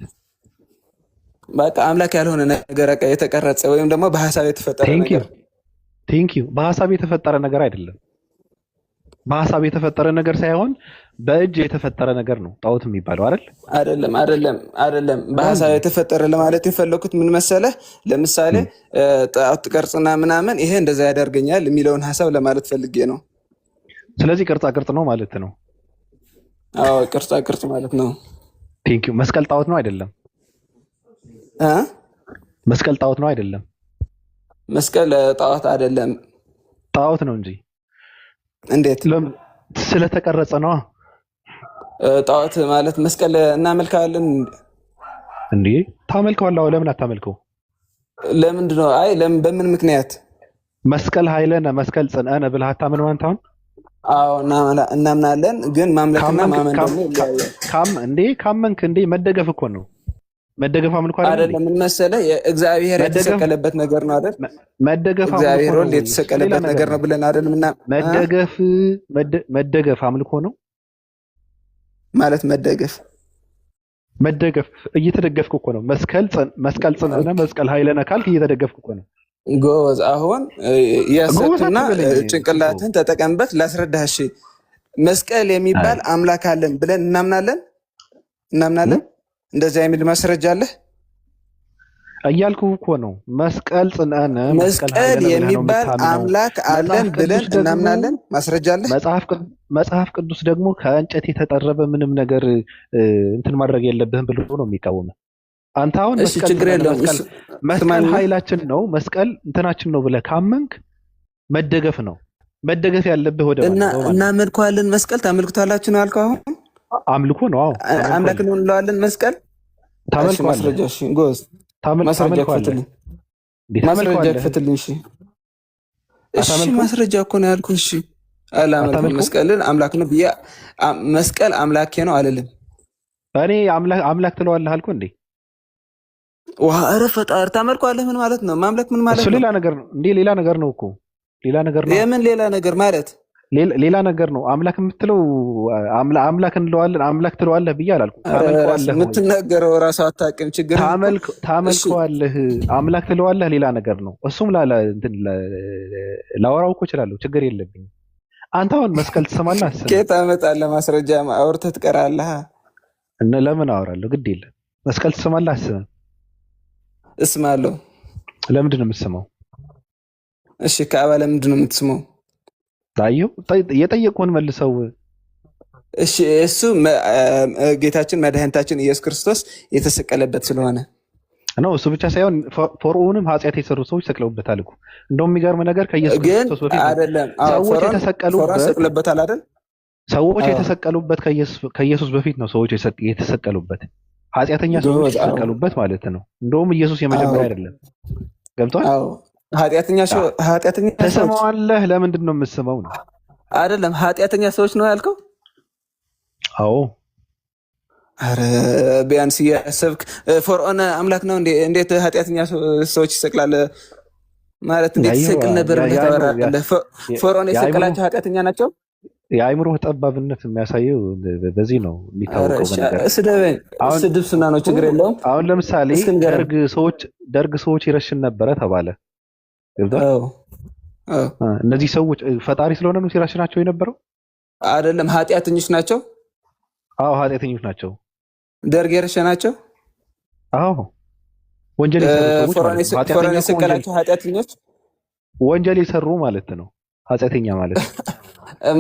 በቃ አምላክ ያልሆነ ነገር በቃ የተቀረጸ ወይም ደግሞ በሀሳብ የተፈጠረ Thank you ነገር። Thank you። በሀሳብ የተፈጠረ ነገር አይደለም። በሀሳብ የተፈጠረ ነገር ሳይሆን በእጅ የተፈጠረ ነገር ነው ጣዖት የሚባለው አይደል? አይደለም አይደለም አይደለም። ነው በሀሳብ እንጂ የተፈጠረ ለማለት የፈለኩት ምን መሰለህ? ለምሳሌ ጣዖት ቅርጽና ምናምን ይሄ እንደዛ ያደርገኛል የሚለውን ሀሳብ ለማለት ፈልጌ ነው። ስለዚህ ቅርጻ ቅርጽ ነው ማለት ነው። አዎ ቅርጻ ቅርጽ ማለት ነው። Thank you። መስቀል ጣዖት ነው አይደለም? እ መስቀል ጣዖት ነው አይደለም? መስቀል ጣዖት አይደለም። ጣዖት ነው እንጂ። እንዴት? ለምን? ስለተቀረጸ ነዋ። ጣዖት ማለት መስቀል እናመልካለን እንዴ ታመልከዋለህ? ለምን አታመልከው? ለምንድን ነው? አይ ለምን፣ በምን ምክንያት? መስቀል ኃይለነ መስቀል ጽንአነ ብለህ አታምንም አንተ አሁን? አዎ እናምናለን፣ ግን ማምለክና ካመንክ ማመን ካም ደግሞ ይለያያል። ካም እንዴ ካመንክ እንዴ መደገፍ እኮ ነው። መደገፍ አምልኮ አይደል እንዴ? አይደለም። ምን መሰለህ፣ እግዚአብሔር መደገፍ የተሰቀለበት ነገር ነው አይደል? መደገፍ አምልኮ እግዚአብሔር ነው ወልድ ወይ? እሱ ሌላ የተሰቀለበት ነገር ነገር ነው ነው። ብለን አይደል? ምና መደገፍ መደገፍ አምልኮ ነው ማለት መደገፍ መደገፍ እየተደገፍክ እኮ ነው። መስቀል ጽንዕነ መስቀል ኃይለነ ካልክ እየተደገፍክ እኮ ነው። ጎበዝ። አሁን ጎበዝ እያሰብክና አትበለኝ ሲሶ። ጭንቅላትህን ተጠቀምበት። ላስረዳህ። እሺ፣ መስቀል የሚባል አምላክ አለን ብለን እናምናለን እናምናለን። እንደዚያ የሚል ማስረጃ አለህ? እያልኩ እኮ ነው። መስቀል ጽንዕነ መስቀል መስቀል ኃይለነ ብለህ ነው የሚባል የምታምነው። አምላክ አለን መጽሐፍ ብለን ቅዱስ ደግሞ እናምናለን። ማስረጃ አለህ? መጽሐፍ ቅዱስ ደግሞ ከእንጨት የተጠረበ ምንም ነገር እንትን ማድረግ የለብህም ብሎ ነው የሚቃወመው። አንተ አሁን እሺ፣ መስቀል ችግር ጽንዕነ የለውም። መስቀል እሱ መስቀል ስማኝና ኃይላችን ነው፣ መስቀል እንትናችን ነው ብለህ ካመንክ መደገፍ ነው። መደገፍ ያለብህ ወደ ማን እና ነው? በማን ነው? እናመልከዋለን። መስቀል ታመልክቷላችሁ ነው ያልከው። አሁን አምልኮ ነው። አዎ አምላክ ታመልከዋለህ፣ ነው እንለዋለን መስቀል። እሺ፣ ታመልከዋለህ፣ ማስረጃ። እሺ ጎበዝ፣ ማስረጃ ታመልከዋለህ። ክፈትልኝ፣ እንዴ ማስረጃ ታመልከዋለህ? ክፈትልኝ። እሺ እሺ፣ አታመልከውም? ማስረጃ እኮ ነው ያልኩህ። እሺ፣ አላመልክም። አታመልከውም? መስቀልን አምላክ ነው ብዬ መስቀል አምላኬ ነው አልልም። እኔ አምላክ ትለዋለህ አልኩህ እንዴ? ውሃ ኧረ ፈጣሪ ታመልከዋለህ ምን ማለት ነው? ማምለክ ምን ማለት እሱ ነው? ሌላ ነገር ነው እንዴ? ሌላ ነገር ነው እኮ፣ ሌላ ነገር ነው። የምን ሌላ ነገር ማለት? ሌላ ነገር ነው። አምላክ የምትለው አምላክ እንለዋለን፣ አምላክ ትለዋለህ ብዬ አላልኩም። ኧረ ራስ ታመልከዋለህ ወይ? የምትናገረው ራሱ አታውቅም። ችግርህ እኮ እሺ ታመልከዋለህ፣ አምላክ ትለዋለህ ሌላ ነገር ነው። እሱም እንትን ላወራው እኮ እችላለሁ፣ ችግር የለብኝም። አንተ አሁን መስቀል ትስማለህ አትስምም? ከየት አመጣለህ ማስረጃ? አውርተህ ትቀራለህ። እነ ለምን አወራለሁ? ግድ የለም። መስቀል ትስማለህ አትስምም? እስማለሁ። ለምንድን ነው የምትስመው? እሺ ከአባ ለምንድን ነው የምትስመው? ታየው፣ የጠየቁህን መልሰው። እሺ እሱ ጌታችን መድኃኒታችን ኢየሱስ ክርስቶስ የተሰቀለበት ስለሆነ ነው። እሱ ብቻ ሳይሆን ፈርዖንም ኃጢአት የሰሩ ሰዎች ሰቅለውበታል እኮ። እንደውም የሚገርም ነገር ከኢየሱስ ግን ክርስቶስ በፊት ነው አይደለም። አዎ ሰዎች ፈርዖን የተሰቀሉበት። ሰቅለበታል አይደል? ሰዎች አዎ የተሰቀሉበት ከኢየሱስ በፊት ነው። ሰዎች የተሰቀሉበት፣ ኃጢአተኛ ሰዎች ጎበዝ። አዎ የተሰቀሉበት ማለት ነው። እንደውም ኢየሱስ አዎ የመጀመሪያ አይደለም። ገብቷል? አዎ ኃጢአተኛ ኃጢአተኛ ሰዎች ትስመዋለህ። ለምንድን ነው የምትስመው ነው? አይደለም፣ ኃጢአተኛ ሰዎች ነው ያልከው? አዎ። አረ ቢያንስ እያሰብክ ፈርዖን አምላክ ነው እንዴ? እንዴት ኃጢአተኛ ሰዎች ይሰቅላል ማለት እንዴት ያየው ይሰቅል ነበር ብለህ ታወራለህ? ፈርዖን የአእምሮ የሰቀላቸው ኃጢአተኛ ናቸው? የአእምሮ ጠባብነት የሚያሳየው በዚህ ነው ኧረ የሚታወቀው። እሺ፣ በነገር ስደበኝ፣ አሁን ስድብ ሱና ነው፣ ችግር የለውም። አሁን ለምሳሌ እስኪ ንገረን። ደርግ ሰዎች ይረሽን ነበረ ተባለ። ገብቶሃል? አዎ አዎ እነዚህ ሰዎች ፈጣሪ ስለሆነ ነው ሲረሽናቸው የነበረው? አይደለም፣ ኃጢአተኞች ናቸው። አዎ ኃጢአተኞች ናቸው። ደርግ የረሸናቸው አዎ ወንጀል የሰሩ ሰዎች ፈርዖን ማለት ነው። ኃጢአተኛ ፈርዖን እኮ ወንጀል የሰቀላቸው ኃጢአተኞች ወንጀል የሰሩ ማለት ነው። ኃጢአተኛ ማለት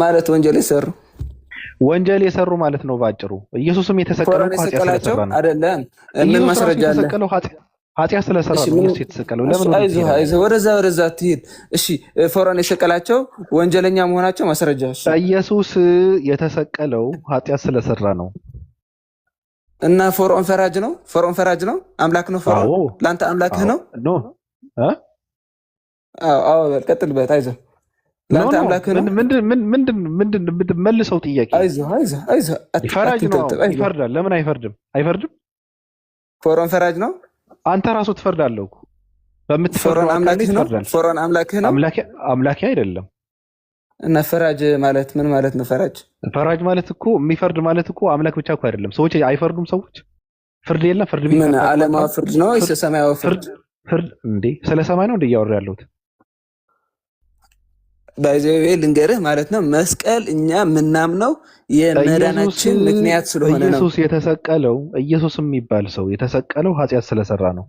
ማለት ወንጀል የሰሩ ወንጀል የሰሩ ማለት ነው ባጭሩ። ኢየሱስም የተሰቀለው ፈርዖን እኮ ኃጢአት የሰቀላቸው ስለሰራ ነው። አይደለም። ምን ኢየሱስ ራሱ ማስረጃ አለ? የተሰቀለው ኃጢአት ስለሰራ እሺ ነው። ምን ኢየሱስ የተሰቀለው እሺ፣ ለምን ወደዚህ አይዞህ ትሄዳለህ? አይዞህ፣ ወደዛ ወደዛ አትሂድ። እሺ ፈርዖን የሰቀላቸው ወንጀለኛ መሆናቸው ማስረጃ። እሺ ኢየሱስ የተሰቀለው ኃጢአት ስለሰራ ነው። እና ፈርዖን ፈራጅ ነው? ፈርዖን ፈራጅ ነው? አምላክ ነው ፈርዖን? አዎ። ለአንተ አምላክህ አዎ። ነው? No እ? አዎ አዎ፣ በል ቀጥልበት። አይዞህ፣ No ለአንተ No አምላክህ ነው? ምንድን ምንድን ምንድን ምንድን መልሰው ጥያቄ። አይዞህ አይዞህ አይዞህ፣ ፈራጅ ነው። አትንጠልጠል። አይዞህ። ይፈርዳል። ለምን አይፈርድም? አይፈርድም? ፈርዖን ፈራጅ ነው? አንተ ራሱ ትፈርዳለህ እኮ። በምትፈርደው ፈርዖን አካል ላይ አምላክህ ነው? ትፈርዳለህ። ፈርዖን አምላክህ ነው? አምላኬ አምላኬ አይደለም። እና ፈራጅ ማለት ምን ማለት ነው? ፈራጅ ፈራጅ ማለት እኮ፣ የሚፈርድ ማለት እኮ አምላክ ብቻ እኮ አይደለም። ሰዎች አይፈርዱም። ሰዎች ፍርድ የለም። ፍርድ ቤት ምን ያጋጥማል። ዓለማዊ ፍርድ ነው ወይስ ፍርድ ሰማያዊ ፍርድ? ፍርድ ፍርድ እንዴ፣ ስለ ሰማይ ነው እንደ እያወራ ያለሁት? By the way ልንገርህ ማለት ነው፣ መስቀል እኛ የምናምነው ኢየሱስ የመዳናችን ምክንያት ስለሆነ ነው። ኢየሱስ የተሰቀለው፣ ኢየሱስ የሚባል ሰው የተሰቀለው ኃጢአት ስለሰራ ነው።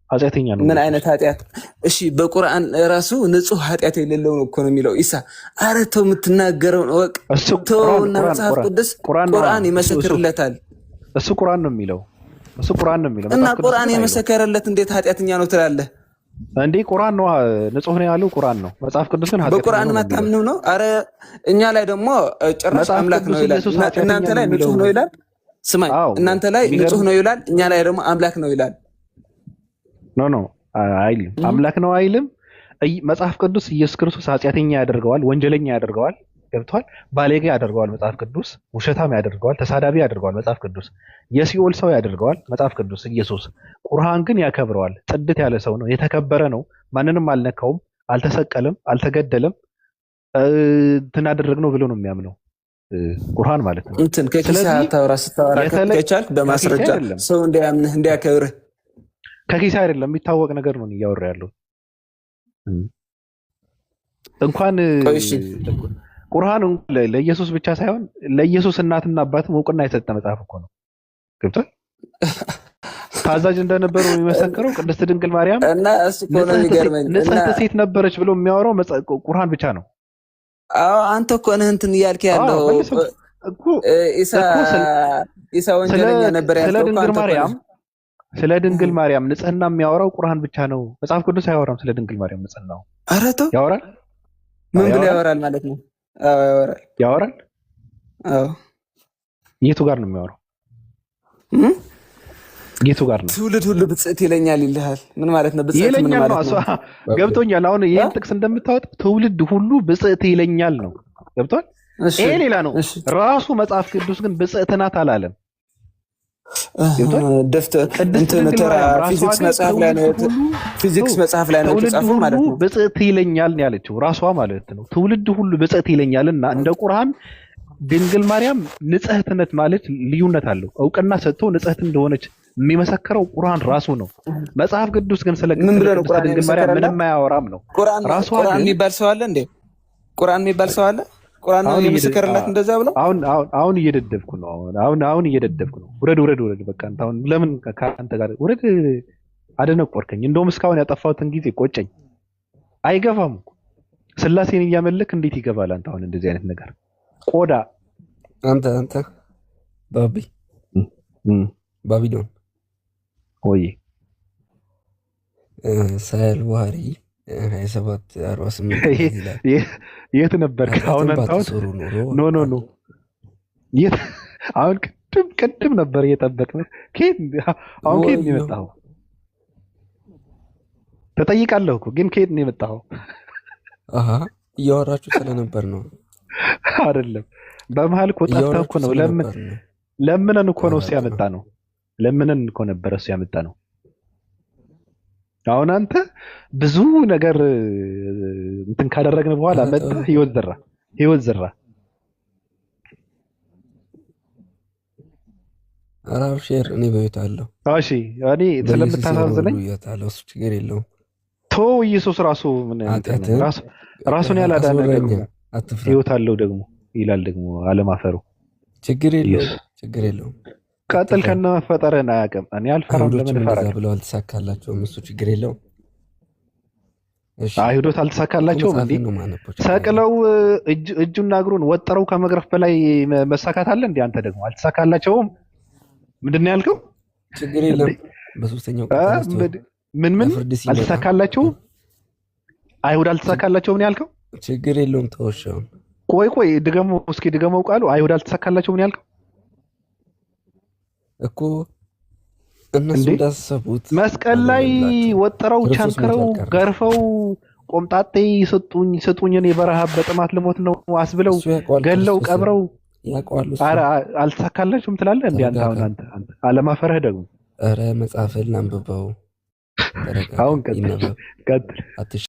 ኃጢአተኛ ነው ምን ኢየሱስ። አይነት ኃጢአት? እሺ በቁርአን ራሱ ንጹህ ኃጢአት የሌለው ነው እኮ ነው የሚለው። ኢሳ አረ ተው፣ የምትናገረውን እወቅ። እሱ ቁርአን ተውና ቁርአን መጽሐፍ ቁርአን ቅዱስ ቁርአን ነው። ቁርአን እሱ እሱ ይመሰክርለታል። እሱ ቁርአን ነው የሚለው። እሱ ቁርአን ነው የሚለው። እና መጽሐፍ ቅዱስ ቁርአን ግን አይልም። የመሰከረለት እንዴት ኃጢአተኛ ነው ትላለህ? እንዴ ቁርአን ነው ንጹህ ነው ያለው ቁርአን ነው። መጽሐፍ ቅዱስ ግን ኃጢአተኛ በቁርአን ነው ነው የሚለው። ማታምንም ነው? አረ እኛ ላይ ደግሞ ጭራሽ መጽሐፍ አምላክ ቅዱስ ነው ይላል። ኢየሱስ ኃጢአተኛ እናንተ ነው ላይ የሚለው። ንጹህ ነው ይላል። ስማኝ፣ አዎ እናንተ ላይ ንጹህ የሚገርም ነው ይላል፣ እኛ ላይ ደግሞ አምላክ ነው ይላል። No no አይልም። አምላክ ነው አይልም። መጽሐፍ ቅዱስ ኢየሱስ ክርስቶስ ኃጢአተኛ ያደርገዋል፣ ወንጀለኛ ያደርገዋል። ገብቷል። ባለጌ ያደርገዋል መጽሐፍ ቅዱስ፣ ውሸታም ያደርገዋል፣ ተሳዳቢ ያደርገዋል መጽሐፍ ቅዱስ፣ የሲኦል ሰው ያደርገዋል መጽሐፍ ቅዱስ ኢየሱስ። ቁርአን ግን ያከብረዋል። ጽድት ያለ ሰው ነው፣ የተከበረ ነው። ማንንም አልነካውም፣ አልተሰቀለም፣ አልተገደለም፣ እንትን አደረግነው ብሎ ነው የሚያምነው። ቁርአን ማለት ነው። እንትን ከኪስህ ስለዚህ አታውራ። ስታወራ ከቻልክ ከኪሴ በማስረጃ አይደለም ሰው እንዲያምንህ እንዲያከብርህ። ከኪሴ አይደለም፣ የሚታወቅ ነገር ነው እያወራ ያለው። እንኳን ቆይ እሺ፣ ቁርአን ለኢየሱስ ብቻ ሳይሆን ለኢየሱስ እናትና አባትም እውቅና የሰጠ መጽሐፍ እኮ ነው። ገብቷል። ታዛዥ እንደነበሩ የሚመሰክረው ቅድስት ድንግል ማርያም እና እሱ እኮ ነው የሚገርመኝ። እና ንጽሕት ሴት ነበረች ብሎ የሚያወራው ቁርአን ብቻ ነው። አዎ አንተ እኮ ነህ እንትን እያልክ አዎ ያለው መልሰው እኮ ኢሳ እኮ ኢሳ ስለ ወንጀለኛ ነበር ስለ ያልከው እኮ ድንግል አንተ እኮ ማርያም ነህ። ስለ ድንግል ማርያም ንጽህና የሚያወራው ቁርአን ብቻ ነው። መጽሐፍ ቅዱስ አያወራም ስለ ድንግል ማርያም ንጽህናው። ኧረ ተው፣ ያወራል? ምን ብሎ ያወራል? ያወራል ማለት ነው? አዎ ያወራል። ያወራል። አዎ የቱ ጋር ነው የሚያወራው? እም? የቱ ጋር ነው ትውልድ ሁሉ ብጽዕት ይለኛል ይልሃል። ምን ማለት ነው? ብጽዕት ምን ይለኛል ነው። ማለት እሷ ነው? ገብቶኛል። አሁን እ? ይህን ጥቅስ እንደምታወጥ ትውልድ ሁሉ ብጽዕት ይለኛል ነው። ገብቷል። እሺ ይሄ ሌላ ነው። እሺ ራሱ መጽሐፍ ቅዱስ ግን ብጽዕት ናት አላለም። ገብቷል። ደፍተር ቅድስት እንትን ድንግል ተራ ማርያም ራሷ ፊዚክስ ግን መጽሐፍ ላይ ነው ትውልድ ሁሉ ፊዚክስ መጽሐፍ ላይ ነው ትውልድ የተጻፈው ሁሉ ማለት ነው። ብጽዕት ይለኛል ነው ያለችው ራሷ ማለት ነው። ትውልድ ሁሉ ብጽዕት ይለኛልና እንደ ቁርአን ድንግል ማርያም ንጽሕትነት ማለት ልዩነት አለው። እውቅና ሰጥቶ ንጽሕት እንደሆነች የሚመሰክረው ቁርአን ራሱ ነው። መጽሐፍ ቅዱስ ግን ስለ ምን ብሎ ነው ቅድስት ቁርአን ድንግል ማርያም የመሰከረላት? ምንም አያወራም ነው። ቁርአን ራሷ ቁርአን ግን የሚባል ሰው አለ እንዴ? ቁርአን የሚባል ሰው አለ? ቁርአን ነው አሁን የመሰከረላት እንደዛ ብሎ? አሁን አሁን አሁን እየደደብኩ ነው። አሁን አሁን አሁን እየደደብኩ ነው። ውረድ ውረድ ውረድ። በቃ አንተ አሁን ለምን ከአንተ ጋር ውረድ። አደነቆርከኝ። እንደውም እስካሁን ያጠፋሁትን ጊዜ ቆጨኝ። አይገባም እኮ ስላሴን እያመለክ እንዴት ይገባል? አንተ አሁን እንደዚህ አይነት ነገር ቆዳ አንተ አንተ ባቢ ባቢሎን ወይ ሳህል ቡሃሪ 2748 ይላል። የት ነበርክ? አሁን ኃጢአትን አንተ አሁን ባትሰሩ ኖሮ no no no የት አሁን ቅድም ቅድም ነበር እየጠበቅን። ከየት አሁን ከየት ነው ወዮ የመጣኸው? ተጠይቃለሁ እኮ ግን ከየት ነው የመጣኸው? አሀ እያወራችሁ ስለነበር ነው። አይደለም በመሀል እኮ ጠፍተህ እኮ እያወራችሁ ነው። ስለነበር ነው። ለምነን እኮ ነው እሱ አራጥ ያመጣ ነው። ነው። ለምነን እኮ ነበረ እሱ ያመጣ ነው። አሁን አንተ ብዙ ነገር እንትን ካደረግን በኋላ ኧረ መጥተህ ተው። ህይወት ዘራ ህይወት ዘራ። ኧረ አብሽር፣ እኔ በህይወት አለሁ። እሺ እኔ በኢየሱስ የሆነ ሁሉ ስለምታሳዝነኝ ህይወት አለው። እሱ ችግር የለውም። ቶ ኢየሱስ ራሱ ምን እንትን ኃጢአትህን ራሱ ራሱን ያላዳነ ደግሞ አስወራኛ፣ አትፍራ። ህይወት አለው ደግሞ ይላል ደግሞ አለማፈሩ ችግር የለውም። ኢየሱስ ችግር የለውም። ቀጥል አትፍራ። ከነ መፈጠርህን አያውቅም። እኔ አልፈራም። አይሁዶችም ለምን እንደዛ እፈራለሁ? ብለው አልተሳካላቸውም። እሱ ችግር የለውም። እሺ አይሁዶች እኮ አልተሳካላቸውም እንዴ? መጽሐፍን ነው የማነበው። ችግር የለውም። ሰቅለው እጁና እግሩን ወጥረው ከመግረፍ በላይ መሳካት አለ እንዴ? አንተ ደግሞ አልተሳካላቸውም። ምንድን ነው ያልከው? ችግር እንዴ የለም። በሶስተኛው እ? ቀን ተነስቶ ምን ምን ለፍርድ ሲመጣ አልተሳካላቸውም? አይሁድ አልተሳካላቸውም ነው ያልከው? ችግር የለውም። ተወሻውን ቆይ ቆይ ድገመው እስኪ ድገመው ቃሉ። አይሁድ አልተሳካላቸውም ነው ያልከው እኮ እነሱ እንዴ? እንዳሰቡት መስቀል ላይ አልሆነላቸውም። ወጥረው ክርስቶስ ሞቶ ቸንክረው አልቀረም። ገርፈው ቆምጣጤ ስጡኝ ስጡኝ እኔ በረሃብ በጥማት ልሞት ነው አስብለው እሱ ያውቀዋል፣ ገለው ክርስቶስን ቀብረው ያውቀዋል። እሱ ኧረ አልተሳካላችሁም ትላለህ እንዴ? አንተ አሁን ተረጋጋ። አንተ አንተ አለማፈርህ ደግሞ ኧረ መጽሐፍን አንብበው፣ ተረጋጋ፣ አሁን ቀጥል ይነበብ፣ ቀጥል። አትሽ